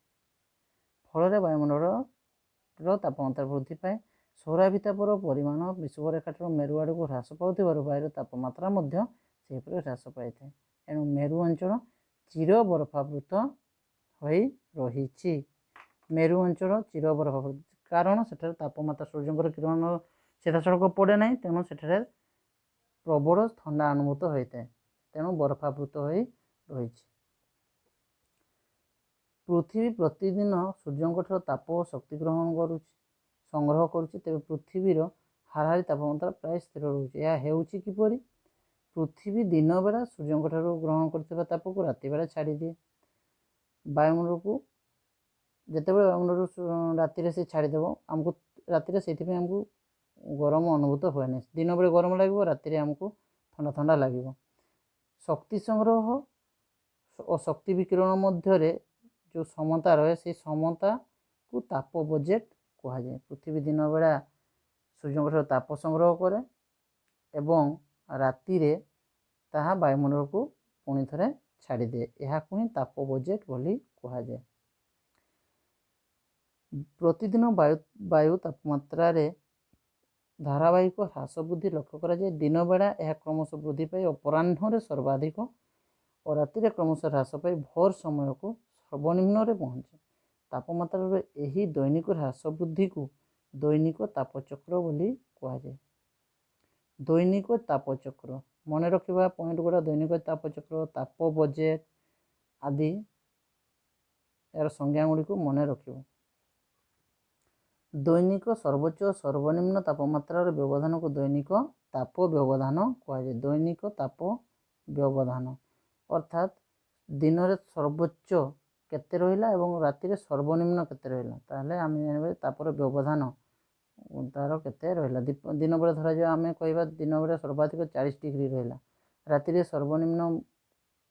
ଫଳରେ ବାୟୁମଣ୍ଡଳର ତାପମାତ୍ରା ବୃଦ୍ଧି ପାଏ। ସୌରାଭିତାପର ପରିମାଣ ବିଷୁବରେଖାଠାରୁ ମେରୁ ଆଡ଼କୁ ହ୍ରାସ ପାଉଥିବାରୁ ବାୟୁର ତାପମାତ୍ରା ମଧ୍ୟ ସେହିପରି ହ୍ରାସ ପାଇଥାଏ। ଏଣୁ ମେରୁ ଅଞ୍ଚଳ ଚିର ବରଫାବୃତ ହୋଇ ରହିଛି। ମେରୁ ଅଞ୍ଚଳ ଚିର ବରଫାବୃତ କାରଣ ସେଠାରେ ତାପମାତ୍ରା ସୂର୍ଯ୍ୟଙ୍କର କିରଣ ସିଧାସଳଖ ପଡ଼େ ନାହିଁ, ତେଣୁ ସେଠାରେ ପ୍ରବଳ ଥଣ୍ଡା ଅନୁଭୂତ ହୋଇଥାଏ, ତେଣୁ ବରଫାବୃତ ହୋଇ ରହିଛି। ପୃଥିବୀ ପ୍ରତିଦିନ ସୂର୍ଯ୍ୟଙ୍କଠାରୁ ତାପ ଓ ଶକ୍ତି ଗ୍ରହଣ କରୁଛି, ସଂଗ୍ରହ କରୁଛି। ତେବେ ପୃଥିବୀର ହାରାହାରି ତାପମାତ୍ରା ପ୍ରାୟ ସ୍ଥିର ରହୁଛି। ଏହା ହେଉଛି କିପରି? ପୃଥିବୀ ଦିନବେଳା ସୂର୍ଯ୍ୟଙ୍କଠାରୁ ଗ୍ରହଣ କରୁଥିବା ତାପକୁ ରାତି ବେଳା ଛାଡ଼ିଦିଏ ବାୟୁମଣ୍ଡଳକୁ। ଯେତେବେଳେ ବାୟୁମଣ୍ଡଳରୁ ରାତିରେ ସେ ଛାଡ଼ିଦେବ ଆମକୁ, ରାତିରେ ସେଇଥିପାଇଁ ଆମକୁ ଗରମ ଅନୁଭୂତ ହୁଏ ନାହିଁ। ଦିନବେଳେ ଗରମ ଲାଗିବ, ରାତିରେ ଆମକୁ ଥଣ୍ଡା ଥଣ୍ଡା ଲାଗିବ। ଶକ୍ତି ସଂଗ୍ରହ ଓ ଶକ୍ତି ବିକିରଣ ମଧ୍ୟରେ ଯେଉଁ ସମତା ରହେ, ସେଇ ସମତାକୁ ତାପ ବଜେଟ୍ କୁହାଯାଏ। ପୃଥିବୀ ଦିନବେଳା ସୂର୍ଯ୍ୟଙ୍କଠାରୁ ତାପ ସଂଗ୍ରହ କରେ ଏବଂ ରାତିରେ ତାହା ବାୟୁମଣ୍ଡଳକୁ ପୁଣି ଥରେ ଛାଡ଼ିଦିଏ। ଏହାକୁ ହିଁ ତାପ ବଜେଟ୍ ବୋଲି କୁହାଯାଏ। ପ୍ରତିଦିନ ବାୟୁ ତାପମାତ୍ରାରେ ଧାରାବାହିକ ହ୍ରାସ ବୃଦ୍ଧି ଲକ୍ଷ୍ୟ କରାଯାଏ। ଦିନବେଳା ଏହା କ୍ରମଶଃ ବୃଦ୍ଧି ପାଇ ଅପରାହ୍ନରେ ସର୍ବାଧିକ ଓ ରାତିରେ କ୍ରମଶଃ ହ୍ରାସ ପାଇ ଭୋର ସମୟକୁ ସର୍ବନିମ୍ନରେ ପହଞ୍ଚେ। ତାପମାତ୍ରାର ଏହି ଦୈନିକ ହ୍ରାସ ବୃଦ୍ଧିକୁ ଦୈନିକ ତାପଚକ୍ର ବୋଲି କୁହାଯାଏ। ଦୈନିକ ତାପଚକ୍ର ମନେ ରଖିବା ପଏଣ୍ଟ ଗୁଡ଼ା, ଦୈନିକ ତାପଚକ୍ର, ତାପ ବଜେଟ୍ ଆଦି ଏହାର ସଂଜ୍ଞା ଗୁଡ଼ିକୁ ମନେ ରଖିବ। ଦୈନିକ ସର୍ବୋଚ୍ଚ ଓ ସର୍ବନିମ୍ନ ତାପମାତ୍ରାର ବ୍ୟବଧାନକୁ ଦୈନିକ ତାପ ବ୍ୟବଧାନ କୁହାଯାଏ। ଦୈନିକ ତାପ ବ୍ୟବଧାନ ଅର୍ଥାତ୍ ଦିନରେ ସର୍ବୋଚ୍ଚ କେତେ ରହିଲା ଏବଂ ରାତିରେ ସର୍ବନିମ୍ନ କେତେ ରହିଲା, ତାହେଲେ ଆମେ ଜାଣିବା ତାପର ବ୍ୟବଧାନ ତାର କେତେ ରହିଲା। ଦିନବେଳେ ଧରାଯାଉ ଆମେ କହିବା ଦିନବେଳେ ସର୍ବାଧିକ 40 ଡିଗ୍ରୀ ରହିଲା, ରାତିରେ ସର୍ବନିମ୍ନ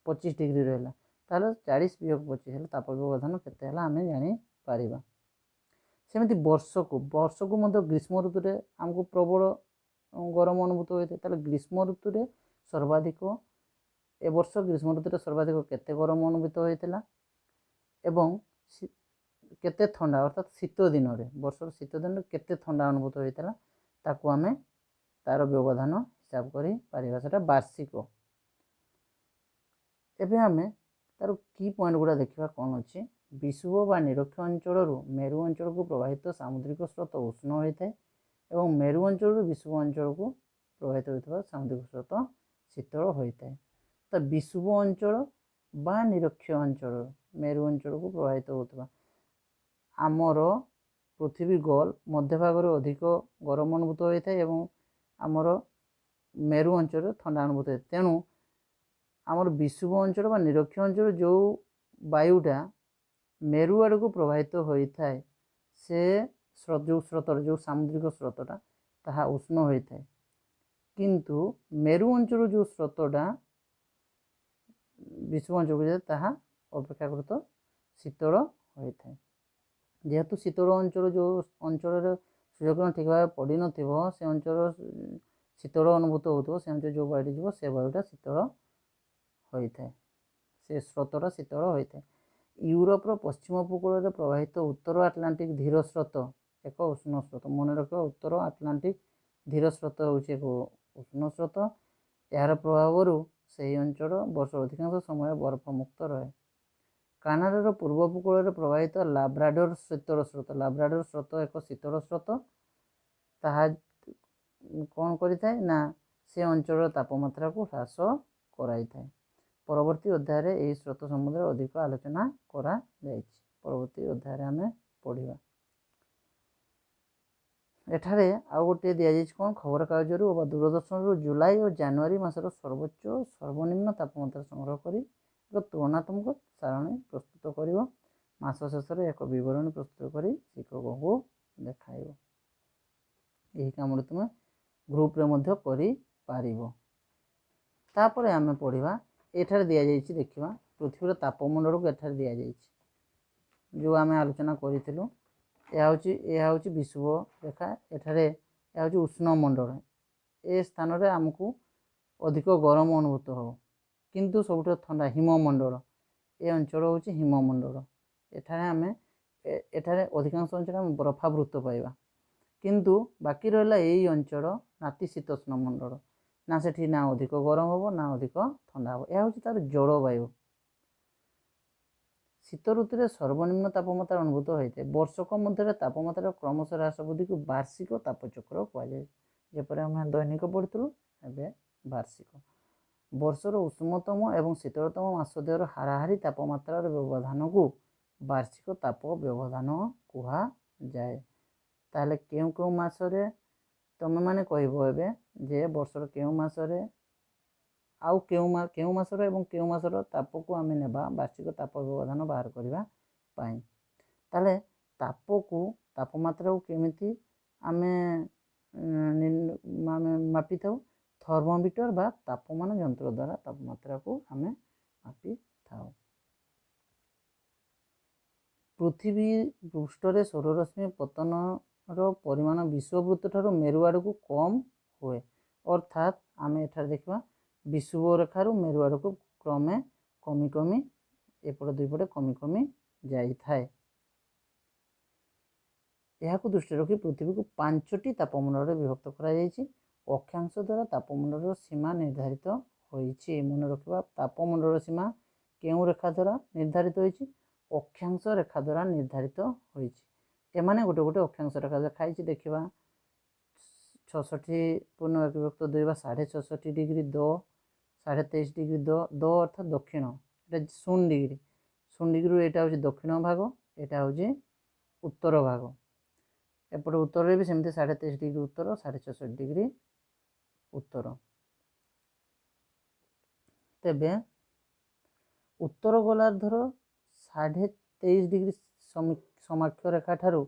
25 ଡିଗ୍ରୀ ରହିଲା, ତାହେଲେ 40 ବିୟୋଗ 25 ହେଲେ ତାପ ବ୍ୟବଧାନ କେତେ ହେଲା ଆମେ ଜାଣିପାରିବା। ସେମିତି ବର୍ଷକୁ ମଧ୍ୟ ଗ୍ରୀଷ୍ମ ଋତୁରେ ଆମକୁ ପ୍ରବଳ ଗରମ ଅନୁଭୂତ ହୋଇଥାଏ। ତାହେଲେ ଗ୍ରୀଷ୍ମ ଋତୁରେ ସର୍ବାଧିକ ଏ ବର୍ଷ ଗ୍ରୀଷ୍ମ ଋତୁରେ ସର୍ବାଧିକ କେତେ ଗରମ ଅନୁଭୂତ ହୋଇଥିଲା ଏବଂ କେତେ ଥଣ୍ଡା, ଅର୍ଥାତ୍ ଶୀତ ଦିନରେ ବର୍ଷର ଶୀତ ଦିନରେ କେତେ ଥଣ୍ଡା ଅନୁଭୂତ ହୋଇଥିଲା, ତାକୁ ଆମେ ତାର ବ୍ୟବଧାନ ହିସାବ କରିପାରିବା। ସେଟା ବାର୍ଷିକ। ଏବେ ଆମେ ତାର କି ପଏଣ୍ଟ ଗୁଡ଼ା ଦେଖିବା କ'ଣ ଅଛି। ବିଷୁବ ବା ନିରକ୍ଷ ଅଞ୍ଚଳରୁ ମେରୁ ଅଞ୍ଚଳକୁ ପ୍ରବାହିତ ସାମୁଦ୍ରିକ ସ୍ରୋତ ଉଷ୍ଣ ହୋଇଥାଏ ଏବଂ ମେରୁ ଅଞ୍ଚଳରୁ ବିଷୁବ ଅଞ୍ଚଳକୁ ପ୍ରବାହିତ ହେଉଥିବା ସାମୁଦ୍ରିକ ସ୍ରୋତ ଶୀତଳ ହୋଇଥାଏ। ତ ବିଷୁବ ଅଞ୍ଚଳ ବା ନିରକ୍ଷ ଅଞ୍ଚଳରୁ ମେରୁ ଅଞ୍ଚଳକୁ ପ୍ରବାହିତ ହେଉଥିବା ଆମର ପୃଥିବୀ ଗୋଲ ମଧ୍ୟଭାଗରେ ଅଧିକ ଗରମ ଅନୁଭୂତ ହୋଇଥାଏ ଏବଂ ଆମର ମେରୁ ଅଞ୍ଚଳରେ ଥଣ୍ଡା ଅନୁଭୂତ ହୋଇଥାଏ। ତେଣୁ ଆମର ବିଷୁବ ଅଞ୍ଚଳ ବା ନିରକ୍ଷ ଅଞ୍ଚଳ ଯେଉଁ ବାୟୁଟା ମେରୁ ଆଡ଼କୁ ପ୍ରବାହିତ ହୋଇଥାଏ, ସେ ଯେଉଁ ସ୍ରୋତର ଯେଉଁ ସାମୁଦ୍ରିକ ସ୍ରୋତଟା ତାହା ଉଷ୍ଣ ହୋଇଥାଏ, କିନ୍ତୁ ମେରୁ ଅଞ୍ଚଳରୁ ଯେଉଁ ସ୍ରୋତଟା ବିଷୁବ ଅଞ୍ଚଳକୁ ଯାଏ ତାହା ଅପେକ୍ଷାକୃତ ଶୀତଳ ହୋଇଥାଏ। ଯେହେତୁ ଶୀତଳ ଅଞ୍ଚଳ ଯେଉଁ ଅଞ୍ଚଳରେ ସୂର୍ଯ୍ୟକିରଣ ଠିକ୍ ଭାବେ ପଡ଼ିନଥିବ, ସେ ଅଞ୍ଚଳ ଶୀତଳ ଅନୁଭୂତ ହେଉଥିବ, ସେ ଅଞ୍ଚଳ ଯେଉଁ ବାୟୁଟି ଯିବ ସେ ବାୟୁଟା ଶୀତଳ ହୋଇଥାଏ, ସେ ସ୍ରୋତଟା ଶୀତଳ ହୋଇଥାଏ। ୟୁରୋପର ପଶ୍ଚିମ ଉପକୂଳରେ ପ୍ରବାହିତ ଉତ୍ତର ଆଟଲାଣ୍ଟିକ ଧୀର ସ୍ରୋତ ଏକ ଉଷ୍ଣ ସ୍ରୋତ। ମନେ ରଖିବା, ଉତ୍ତର ଆଟଲାଣ୍ଟିକ ଧୀର ସ୍ରୋତ ହେଉଛି ଏକ ଉଷ୍ଣ ସ୍ରୋତ। ଏହାର ପ୍ରଭାବରୁ ସେହି ଅଞ୍ଚଳ ବର୍ଷର ଅଧିକାଂଶ ସମୟ ବରଫମୁକ୍ତ ରହେ। କାନାଡ଼ାର ପୂର୍ବ ଉପକୂଳରେ ପ୍ରବାହିତ ଲାବ୍ରାଡୋର ଶୀତଳ ସ୍ରୋତ, ଲାବ୍ରାଡୋର ସ୍ରୋତ ଏକ ଶୀତଳ ସ୍ରୋତ। ତାହା କ'ଣ କରିଥାଏ ନା ସେ ଅଞ୍ଚଳର ତାପମାତ୍ରାକୁ ହ୍ରାସ କରାଇଥାଏ। ପରବର୍ତ୍ତୀ ଅଧ୍ୟାୟରେ ଏହି ସ୍ରୋତ ସମ୍ବନ୍ଧରେ ଅଧିକ ଆଲୋଚନା କରାଯାଇଛି। ପରବର୍ତ୍ତୀ ଅଧ୍ୟାୟରେ ଆମେ ପଢ଼ିବା। ଏଠାରେ ଆଉ ଗୋଟିଏ ଦିଆଯାଇଛି କ'ଣ, ଖବରକାଗଜରୁ ବା ଦୂରଦର୍ଶନରୁ ଜୁଲାଇ ଓ ଜାନୁଆରୀ ମାସର ସର୍ବୋଚ୍ଚ ଓ ସର୍ବନିମ୍ନ ତାପମାତ୍ରା ସଂଗ୍ରହ କରି ଏକ ତୁଳନାତ୍ମକ ସାରଣୀ ପ୍ରସ୍ତୁତ କରିବ। ମାସ ଶେଷରେ ଏକ ବିବରଣୀ ପ୍ରସ୍ତୁତ କରି ଶିକ୍ଷକଙ୍କୁ ଦେଖାଇବ। ଏହି କାମଟି ତୁମେ ଗ୍ରୁପରେ ମଧ୍ୟ କରିପାରିବ। ତାପରେ ଆମେ ପଢ଼ିବା, ଏଠାରେ ଦିଆଯାଇଛି ଦେଖିବା ପୃଥିବୀର ତାପମଣ୍ଡଳକୁ ଏଠାରେ ଦିଆଯାଇଛି, ଯେଉଁ ଆମେ ଆଲୋଚନା କରିଥିଲୁ। ଏହା ହେଉଛି ବିଷୁବ ରେଖା। ଏଠାରେ ଏହା ହେଉଛି ଉଷ୍ଣମଣ୍ଡଳ। ଏ ସ୍ଥାନରେ ଆମକୁ ଅଧିକ ଗରମ ଅନୁଭୂତ ହେବ, କିନ୍ତୁ ସବୁଠାରୁ ଥଣ୍ଡା ହିମମଣ୍ଡଳ। ଏ ଅଞ୍ଚଳ ହେଉଛି ହିମମଣ୍ଡଳ। ଏଠାରେ ଆମେ ଏଠାରେ ଅଧିକାଂଶ ଅଞ୍ଚଳରେ ଆମେ ବରଫାବୃତ ପାଇବା, କିନ୍ତୁ ବାକି ରହିଲା ଏଇ ଅଞ୍ଚଳ ନାତିଶୀତୋଷ୍ଣ ମଣ୍ଡଳ। ନା ସେଠି ନା ଅଧିକ ଗରମ ହେବ ନା ଅଧିକ ଥଣ୍ଡା ହେବ। ଏହା ହେଉଛି ତାର ଜଳବାୟୁ। ଶୀତ ଋତୁରେ ସର୍ବନିମ୍ନ ତାପମାତ୍ରା ଅନୁଭୂତ ହୋଇଥାଏ। ବର୍ଷକ ମଧ୍ୟରେ ତାପମାତ୍ରାର କ୍ରମଶଃ ହ୍ରାସ ବୃଦ୍ଧିକୁ ବାର୍ଷିକ ତାପଚକ୍ର କୁହାଯାଏ। ଯେପରି ଆମେ ଦୈନିକ ପଢ଼ିଥିଲୁ, ଏବେ ବାର୍ଷିକ। ବର୍ଷର ଉଷ୍ମତମ ଏବଂ ଶୀତଳତମ ମାସ ଦେହର ହାରାହାରି ତାପମାତ୍ରାର ବ୍ୟବଧାନକୁ ବାର୍ଷିକ ତାପ ବ୍ୟବଧାନ କୁହାଯାଏ। ତାହେଲେ କେଉଁ କେଉଁ ମାସରେ ତୁମେମାନେ କହିବ ଏବେ ଯେ ବର୍ଷର କେଉଁ ମାସରେ ଆଉ କେଉଁ ମାସର ଏବଂ କେଉଁ ମାସର ତାପକୁ ଆମେ ନେବା ବାର୍ଷିକ ତାପ ବ୍ୟବଧାନ ବାହାର କରିବା ପାଇଁ। ତାହେଲେ ତାପମାତ୍ରାକୁ କେମିତି ଆମେ ମାପିଥାଉ? ଥର୍ମୋମିଟର ବା ତାପମାନ ଯନ୍ତ୍ର ଦ୍ୱାରା ତାପମାତ୍ରାକୁ ଆମେ ମାପିଥାଉ। ପୃଥିବୀ ପୃଷ୍ଠରେ ସୌରରଶ୍ମି ପତନର ପରିମାଣ ବିଷୁବବୃତ୍ତ ଠାରୁ ମେରୁ ଆଡ଼କୁ କମ୍ ହୁଏ। ଅର୍ଥାତ୍ ଆମେ ଏଠାରେ ଦେଖିବା ବିଷୁବ ରେଖାରୁ ମେରୁ ଆଡ଼କୁ କ୍ରମେ କମି କମି ଏପଟ ଦୁଇପଟେ କମି କମି ଯାଇଥାଏ। ଏହାକୁ ଦୃଷ୍ଟିରେ ରଖି ପୃଥିବୀକୁ 5ଟି ତାପମଣ୍ଡଳରେ ବିଭକ୍ତ କରାଯାଇଛି। ଅକ୍ଷାଂଶ ଦ୍ୱାରା ତାପମଣ୍ଡଳର ସୀମା ନିର୍ଦ୍ଧାରିତ ହୋଇଛି। ମନେ ରଖିବା, ତାପମଣ୍ଡଳର ସୀମା କେଉଁ ରେଖା ଦ୍ୱାରା ନିର୍ଦ୍ଧାରିତ ହୋଇଛି? ଅକ୍ଷାଂଶ ରେଖା ଦ୍ୱାରା ନିର୍ଦ୍ଧାରିତ ହୋଇଛି। ଏମାନେ ଗୋଟେ ଗୋଟେ ଅକ୍ଷାଂଶ ରେଖା ଦେଖାଇଛି। ଦେଖିବା 66.1 ବିଭକ୍ତ 2 ବା 66.5 ଡିଗ୍ରୀ ଦ, 23.5 ଡିଗ୍ରୀ ଦ, ଦ ଅର୍ଥାତ୍ ଦକ୍ଷିଣ, ଏଇଟା 0 ଡିଗ୍ରୀ। 0 ଡିଗ୍ରୀରୁ ଏଇଟା ହେଉଛି ଦକ୍ଷିଣ ଭାଗ, ଏଇଟା ହେଉଛି ଉତ୍ତର ଭାଗ। ଏପଟେ ଉତ୍ତରରେ ବି ସେମିତି 23.5 ଡିଗ୍ରୀ ଉତ୍ତର, 66.5 ଡିଗ୍ରୀ ଉତ୍ତର। ତେବେ ଉତ୍ତର ଗୋଲାର୍ଦ୍ଧର 23.5 ଡିଗ୍ରୀ ସମାକ୍ଷ ରେଖା ଠାରୁ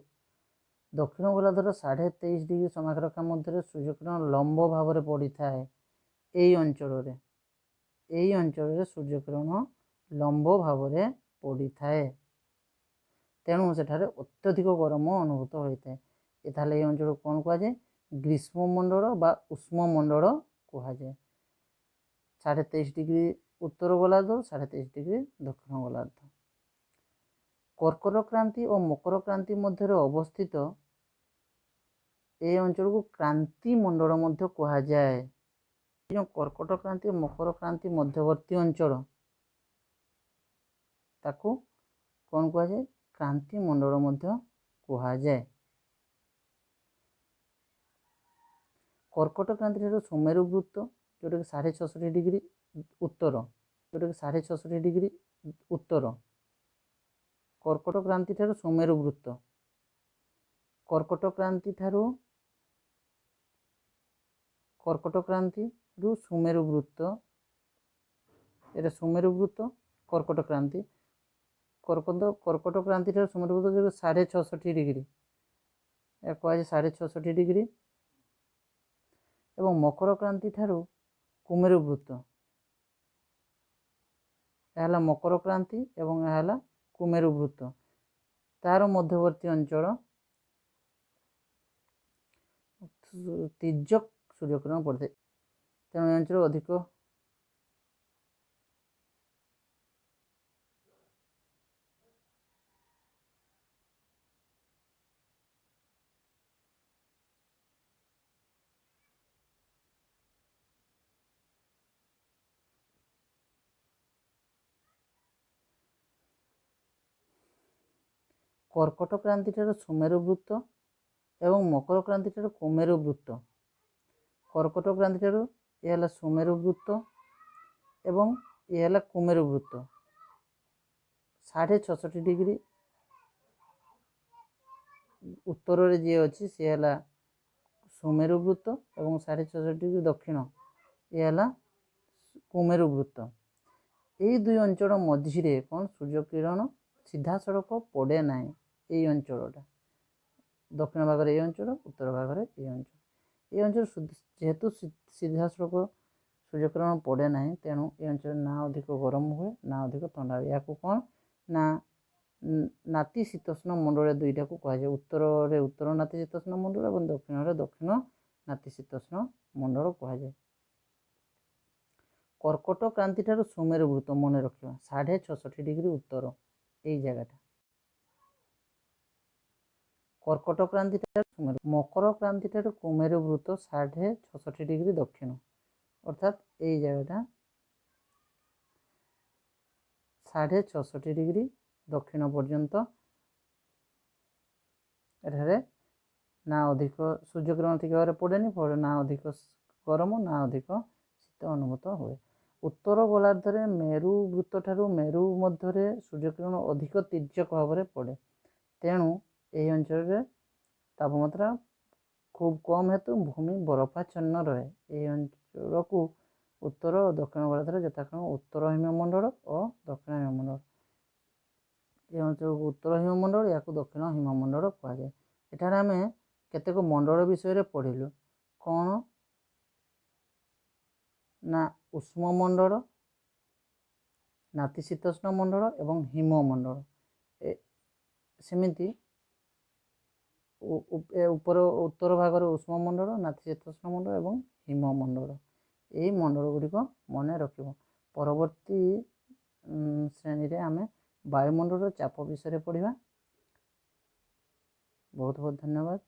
ଦକ୍ଷିଣ ଗୋଲାର୍ଦ୍ଧର 23.5 ଡିଗ୍ରୀ ସମାକ୍ଷ ରେଖା ମଧ୍ୟରେ ସୂର୍ଯ୍ୟକିରଣ ଲମ୍ବ ଭାବରେ ପଡ଼ିଥାଏ। ଏଇ ଅଞ୍ଚଳରେ ସୂର୍ଯ୍ୟକିରଣ ଲମ୍ବ ଭାବରେ ପଡ଼ିଥାଏ, ତେଣୁ ସେଠାରେ ଅତ୍ୟଧିକ ଗରମ ଅନୁଭୂତ ହୋଇଥାଏ। ତାହେଲେ ଏଇ ଅଞ୍ଚଳକୁ କ'ଣ କୁହାଯାଏ? ଗ୍ରୀଷ୍ମମଣ୍ଡଳ ବା ଉଷ୍ମମଣ୍ଡଳ କୁହାଯାଏ। 23.5 ଡିଗ୍ରୀ ଉତ୍ତର ଗୋଲାର୍ଦ୍ଧ, 23.5 ଡିଗ୍ରୀ ଦକ୍ଷିଣ ଗୋଲାର୍ଦ୍ଧ। କର୍କଟ କ୍ରାନ୍ତି ଓ ମକର କ୍ରାନ୍ତି ମଧ୍ୟରେ ଅବସ୍ଥିତ ଏ ଅଞ୍ଚଳକୁ କ୍ରାନ୍ତି ମଣ୍ଡଳ ମଧ୍ୟ କୁହାଯାଏ। ଯେଉଁ କର୍କଟ କ୍ରାନ୍ତି ଓ ମକର କ୍ରାନ୍ତି ମଧ୍ୟବର୍ତ୍ତୀ ଅଞ୍ଚଳ, ତାକୁ କ'ଣ କୁହାଯାଏ? କ୍ରାନ୍ତି ମଣ୍ଡଳ ମଧ୍ୟ କୁହାଯାଏ। କର୍କଟ କ୍ରାନ୍ତି ଠାରୁ ସୁମେରୁ ବୃତ୍ତ, ଯେଉଁଟାକି 66.5 ଡିଗ୍ରୀ ଉତ୍ତର, ଯେଉଁଟାକି 66.5 ଡିଗ୍ରୀ ଉତ୍ତର। କର୍କଟ କ୍ରାନ୍ତି ଠାରୁ ସୁମେରୁ ବୃତ୍ତ, କର୍କଟ କ୍ରାନ୍ତି ଠାରୁ କର୍କଟ କ୍ରାନ୍ତିରୁ ସୁମେରୁ ବୃତ୍ତ, ଏଇଟା ସୁମେରୁ ବୃତ୍ତ, କର୍କଟ କ୍ରାନ୍ତି, କର୍କଟ କ୍ରାନ୍ତି ଠାରୁ ସୁମେରୁ ବୃତ୍ତ ଯେଉଁ 66.5 ଡିଗ୍ରୀ, ଏହା କୁହାଯାଏ 66.5 ଡିଗ୍ରୀ। ଏବଂ ମକର କ୍ରାନ୍ତି ଠାରୁ କୁମେରୁ ବୃତ୍ତ, ଏହା ହେଲା ମକର କ୍ରାନ୍ତି ଏବଂ ଏହା ହେଲା କୁମେରୁ ବୃତ୍ତ, ତାର ମଧ୍ୟବର୍ତ୍ତୀ ଅଞ୍ଚଳ ତୀର୍ଯ୍ୟକ ସୂର୍ଯ୍ୟକିରଣ ପଡ଼ିଥାଏ, ତେଣୁ ଏ ଅଞ୍ଚଳ ଅଧିକ କର୍କଟ କ୍ରାନ୍ତି ଠାରୁ ସୁମେରୁ ବୃତ୍ତ ଏବଂ ମକର କ୍ରାନ୍ତି ଠାରୁ କୁମେରୁ ବୃତ୍ତ। କର୍କଟ କ୍ରାନ୍ତି ଠାରୁ ଏ ହେଲା ସୁମେରୁ ବୃତ୍ତ ଏବଂ ଏ ହେଲା କୁମେରୁ ବୃତ୍ତ, 66.5 ଡିଗ୍ରୀ ଉତ୍ତରରେ ଯିଏ ଅଛି ସିଏ ହେଲା ସୁମେରୁ ବୃତ୍ତ ଏବଂ 66.5 ଡିଗ୍ରୀ ଦକ୍ଷିଣ ଇଏ ହେଲା କୁମେରୁ ବୃତ୍ତ। ଏଇ ଦୁଇ ଅଞ୍ଚଳ ମଝିରେ କ'ଣ ସୂର୍ଯ୍ୟକିରଣ ସିଧାସଳଖ ପଡ଼େ ନାହିଁ। ଏଇ ଅଞ୍ଚଳଟା ଦକ୍ଷିଣ ଭାଗରେ ଏଇ ଅଞ୍ଚଳ, ଉତ୍ତର ଭାଗରେ ଏଇ ଅଞ୍ଚଳ। ଏଇ ଅଞ୍ଚଳ ଯେହେତୁ ସିଧାସଳଖ ସୂର୍ଯ୍ୟକିରଣ ପଡ଼େ ନାହିଁ, ତେଣୁ ଏ ଅଞ୍ଚଳରେ ନା ଅଧିକ ଗରମ ହୁଏ ନା ଅଧିକ ଥଣ୍ଡା ହୁଏ। ଏହାକୁ କ'ଣ ନା ନାତିଶୀତୋଷ୍ଣ ମଣ୍ଡଳ ଦୁଇଟାକୁ କୁହାଯାଏ। ଉତ୍ତରରେ ଉତ୍ତର ନାତିଶୀତୋଷ୍ଣ ମଣ୍ଡଳ ଏବଂ ଦକ୍ଷିଣରେ ଦକ୍ଷିଣ ନାତିଶୀତୋଷ୍ଣ ମଣ୍ଡଳ କୁହାଯାଏ। କର୍କଟ କ୍ରାନ୍ତି ଠାରୁ ସୁମେରୁ ବୃତ୍ତ ମନେ ରଖିବା 66.5 ଡିଗ୍ରୀ ଉତ୍ତର ଏଇ ଜାଗାଟା। କର୍କଟ କ୍ରାନ୍ତି ଠାରୁ ସୁମେରୁ, ମକର କ୍ରାନ୍ତି ଠାରୁ କୁମେରୁ ବୃତ୍ତ 66.5 ଡିଗ୍ରୀ ଦକ୍ଷିଣ, ଅର୍ଥାତ୍ ଏଇ ଜାଗାଟା 66.5 ଡିଗ୍ରୀ ଦକ୍ଷିଣ ପର୍ଯ୍ୟନ୍ତ ଏଠାରେ ନା ଅଧିକ ସୂର୍ଯ୍ୟକିରଣ ଠିକ୍ ଭାବରେ ପଡ଼େନି, ଫଳରେ ନା ଅଧିକ ଗରମ ନା ଅଧିକ ଶୀତ ଅନୁଭୂତ ହୁଏ। ଉତ୍ତର ଗୋଲାର୍ଦ୍ଧରେ ମେରୁ ବୃତ୍ତ ଠାରୁ ମେରୁ ମଧ୍ୟରେ ସୂର୍ଯ୍ୟକିରଣ ଅଧିକ ତୀର୍ଯ୍ୟକ ଭାବରେ ପଡ଼େ, ତେଣୁ ଏହି ଅଞ୍ଚଳରେ ତାପମାତ୍ରା ଖୁବ୍ କମ୍ ହେତୁ ଭୂମି ବରଫାଚ୍ଛନ୍ନ ରହେ। ଏହି ଅଞ୍ଚଳକୁ ଉତ୍ତର ଓ ଦକ୍ଷିଣ ଗୋଲାର୍ଦ୍ଧରେ ଯଥାକ୍ରମେ ଉତ୍ତର ହିମମଣ୍ଡଳ ଓ ଦକ୍ଷିଣ ହିମମଣ୍ଡଳ, ଏ ଅଞ୍ଚଳକୁ ଉତ୍ତର ହିମମଣ୍ଡଳ, ଏହାକୁ ଦକ୍ଷିଣ ହିମମଣ୍ଡଳ କୁହାଯାଏ। ଏଠାରେ ଆମେ କେତେକ ମଣ୍ଡଳ ବିଷୟରେ ପଢ଼ିଲୁ। କ'ଣ ନା ଉଷ୍ମମଣ୍ଡଳ, ନାତିଶୀତୋଷ୍ଣ ମଣ୍ଡଳ ଏବଂ ହିମମଣ୍ଡଳ। ସେମିତି ଉପର ଉତ୍ତର ଭାଗରେ ଉଷ୍ମମଣ୍ଡଳ, ନାତିଶୀତୋଷ୍ଣ ମଣ୍ଡଳ ଏବଂ ହିମମଣ୍ଡଳ। ଏଇ ମଣ୍ଡଳ ଗୁଡ଼ିକ ମନେ ରଖିବ। ପରବର୍ତ୍ତୀ ଶ୍ରେଣୀରେ ଆମେ ବାୟୁମଣ୍ଡଳର ଚାପ ବିଷୟରେ ପଢ଼ିବା। ବହୁତ ବହୁତ ଧନ୍ୟବାଦ।